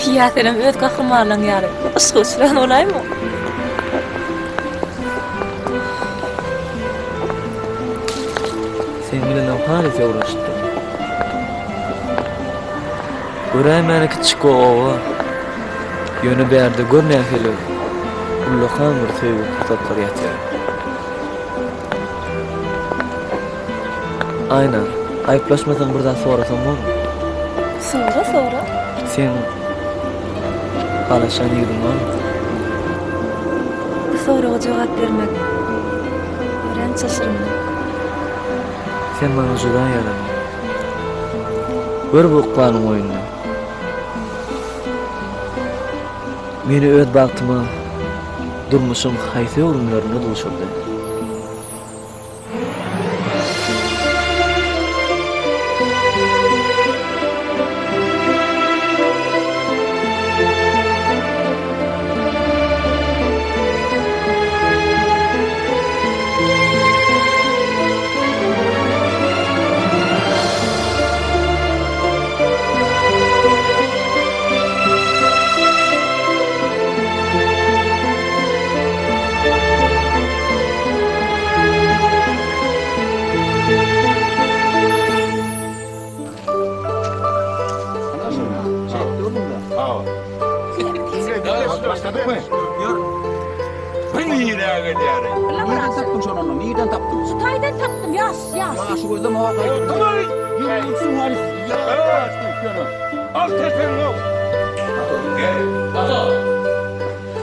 Ýa senem öz gahrymanlaň ýaly yşga uçran bolaýma? Seň bilenem halys öwrenişipdim. Göräýmäne kiçijik oba. Ýöne bärde gör nähili ullakan bir söýgi pursatlary ýatyr. Aýna, aýyplaşmasaň bir zat sorasam bormy? Sora, sora. Seň halaşýan ýigidiň barmy? Bu soraga jogap bermek örän çylşyrymly. Sen maňa juda ýaradyň. Gör bu ykbalyň oýnuny. Meni öz bagtyma durmuşyň haýsy öwrümlerinde duşurdy? Nirä gelýär? Nirden tapdyň şony onda? Nirden tapdyň? Şu taýdan tapdym, ýaş, ýaş. Ýaşy gözlem o. Al tepeňi. Gel. Ato.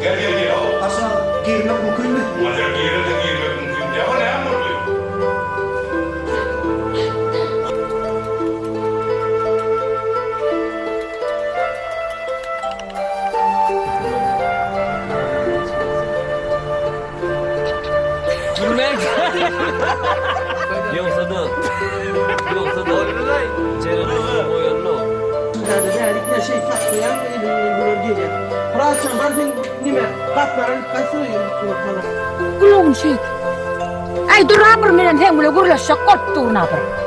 Gel gel gel. Aşa girmek mümkinmi? Macar girende girmek mümkin. Ýa näme boldy? Ýogsa-da, ýogsa-da, Jereniň goýanlygy. Gulagyny şeýt. Aý dur-a bir menem seň bilen gürleşjek bolup durun-a bir.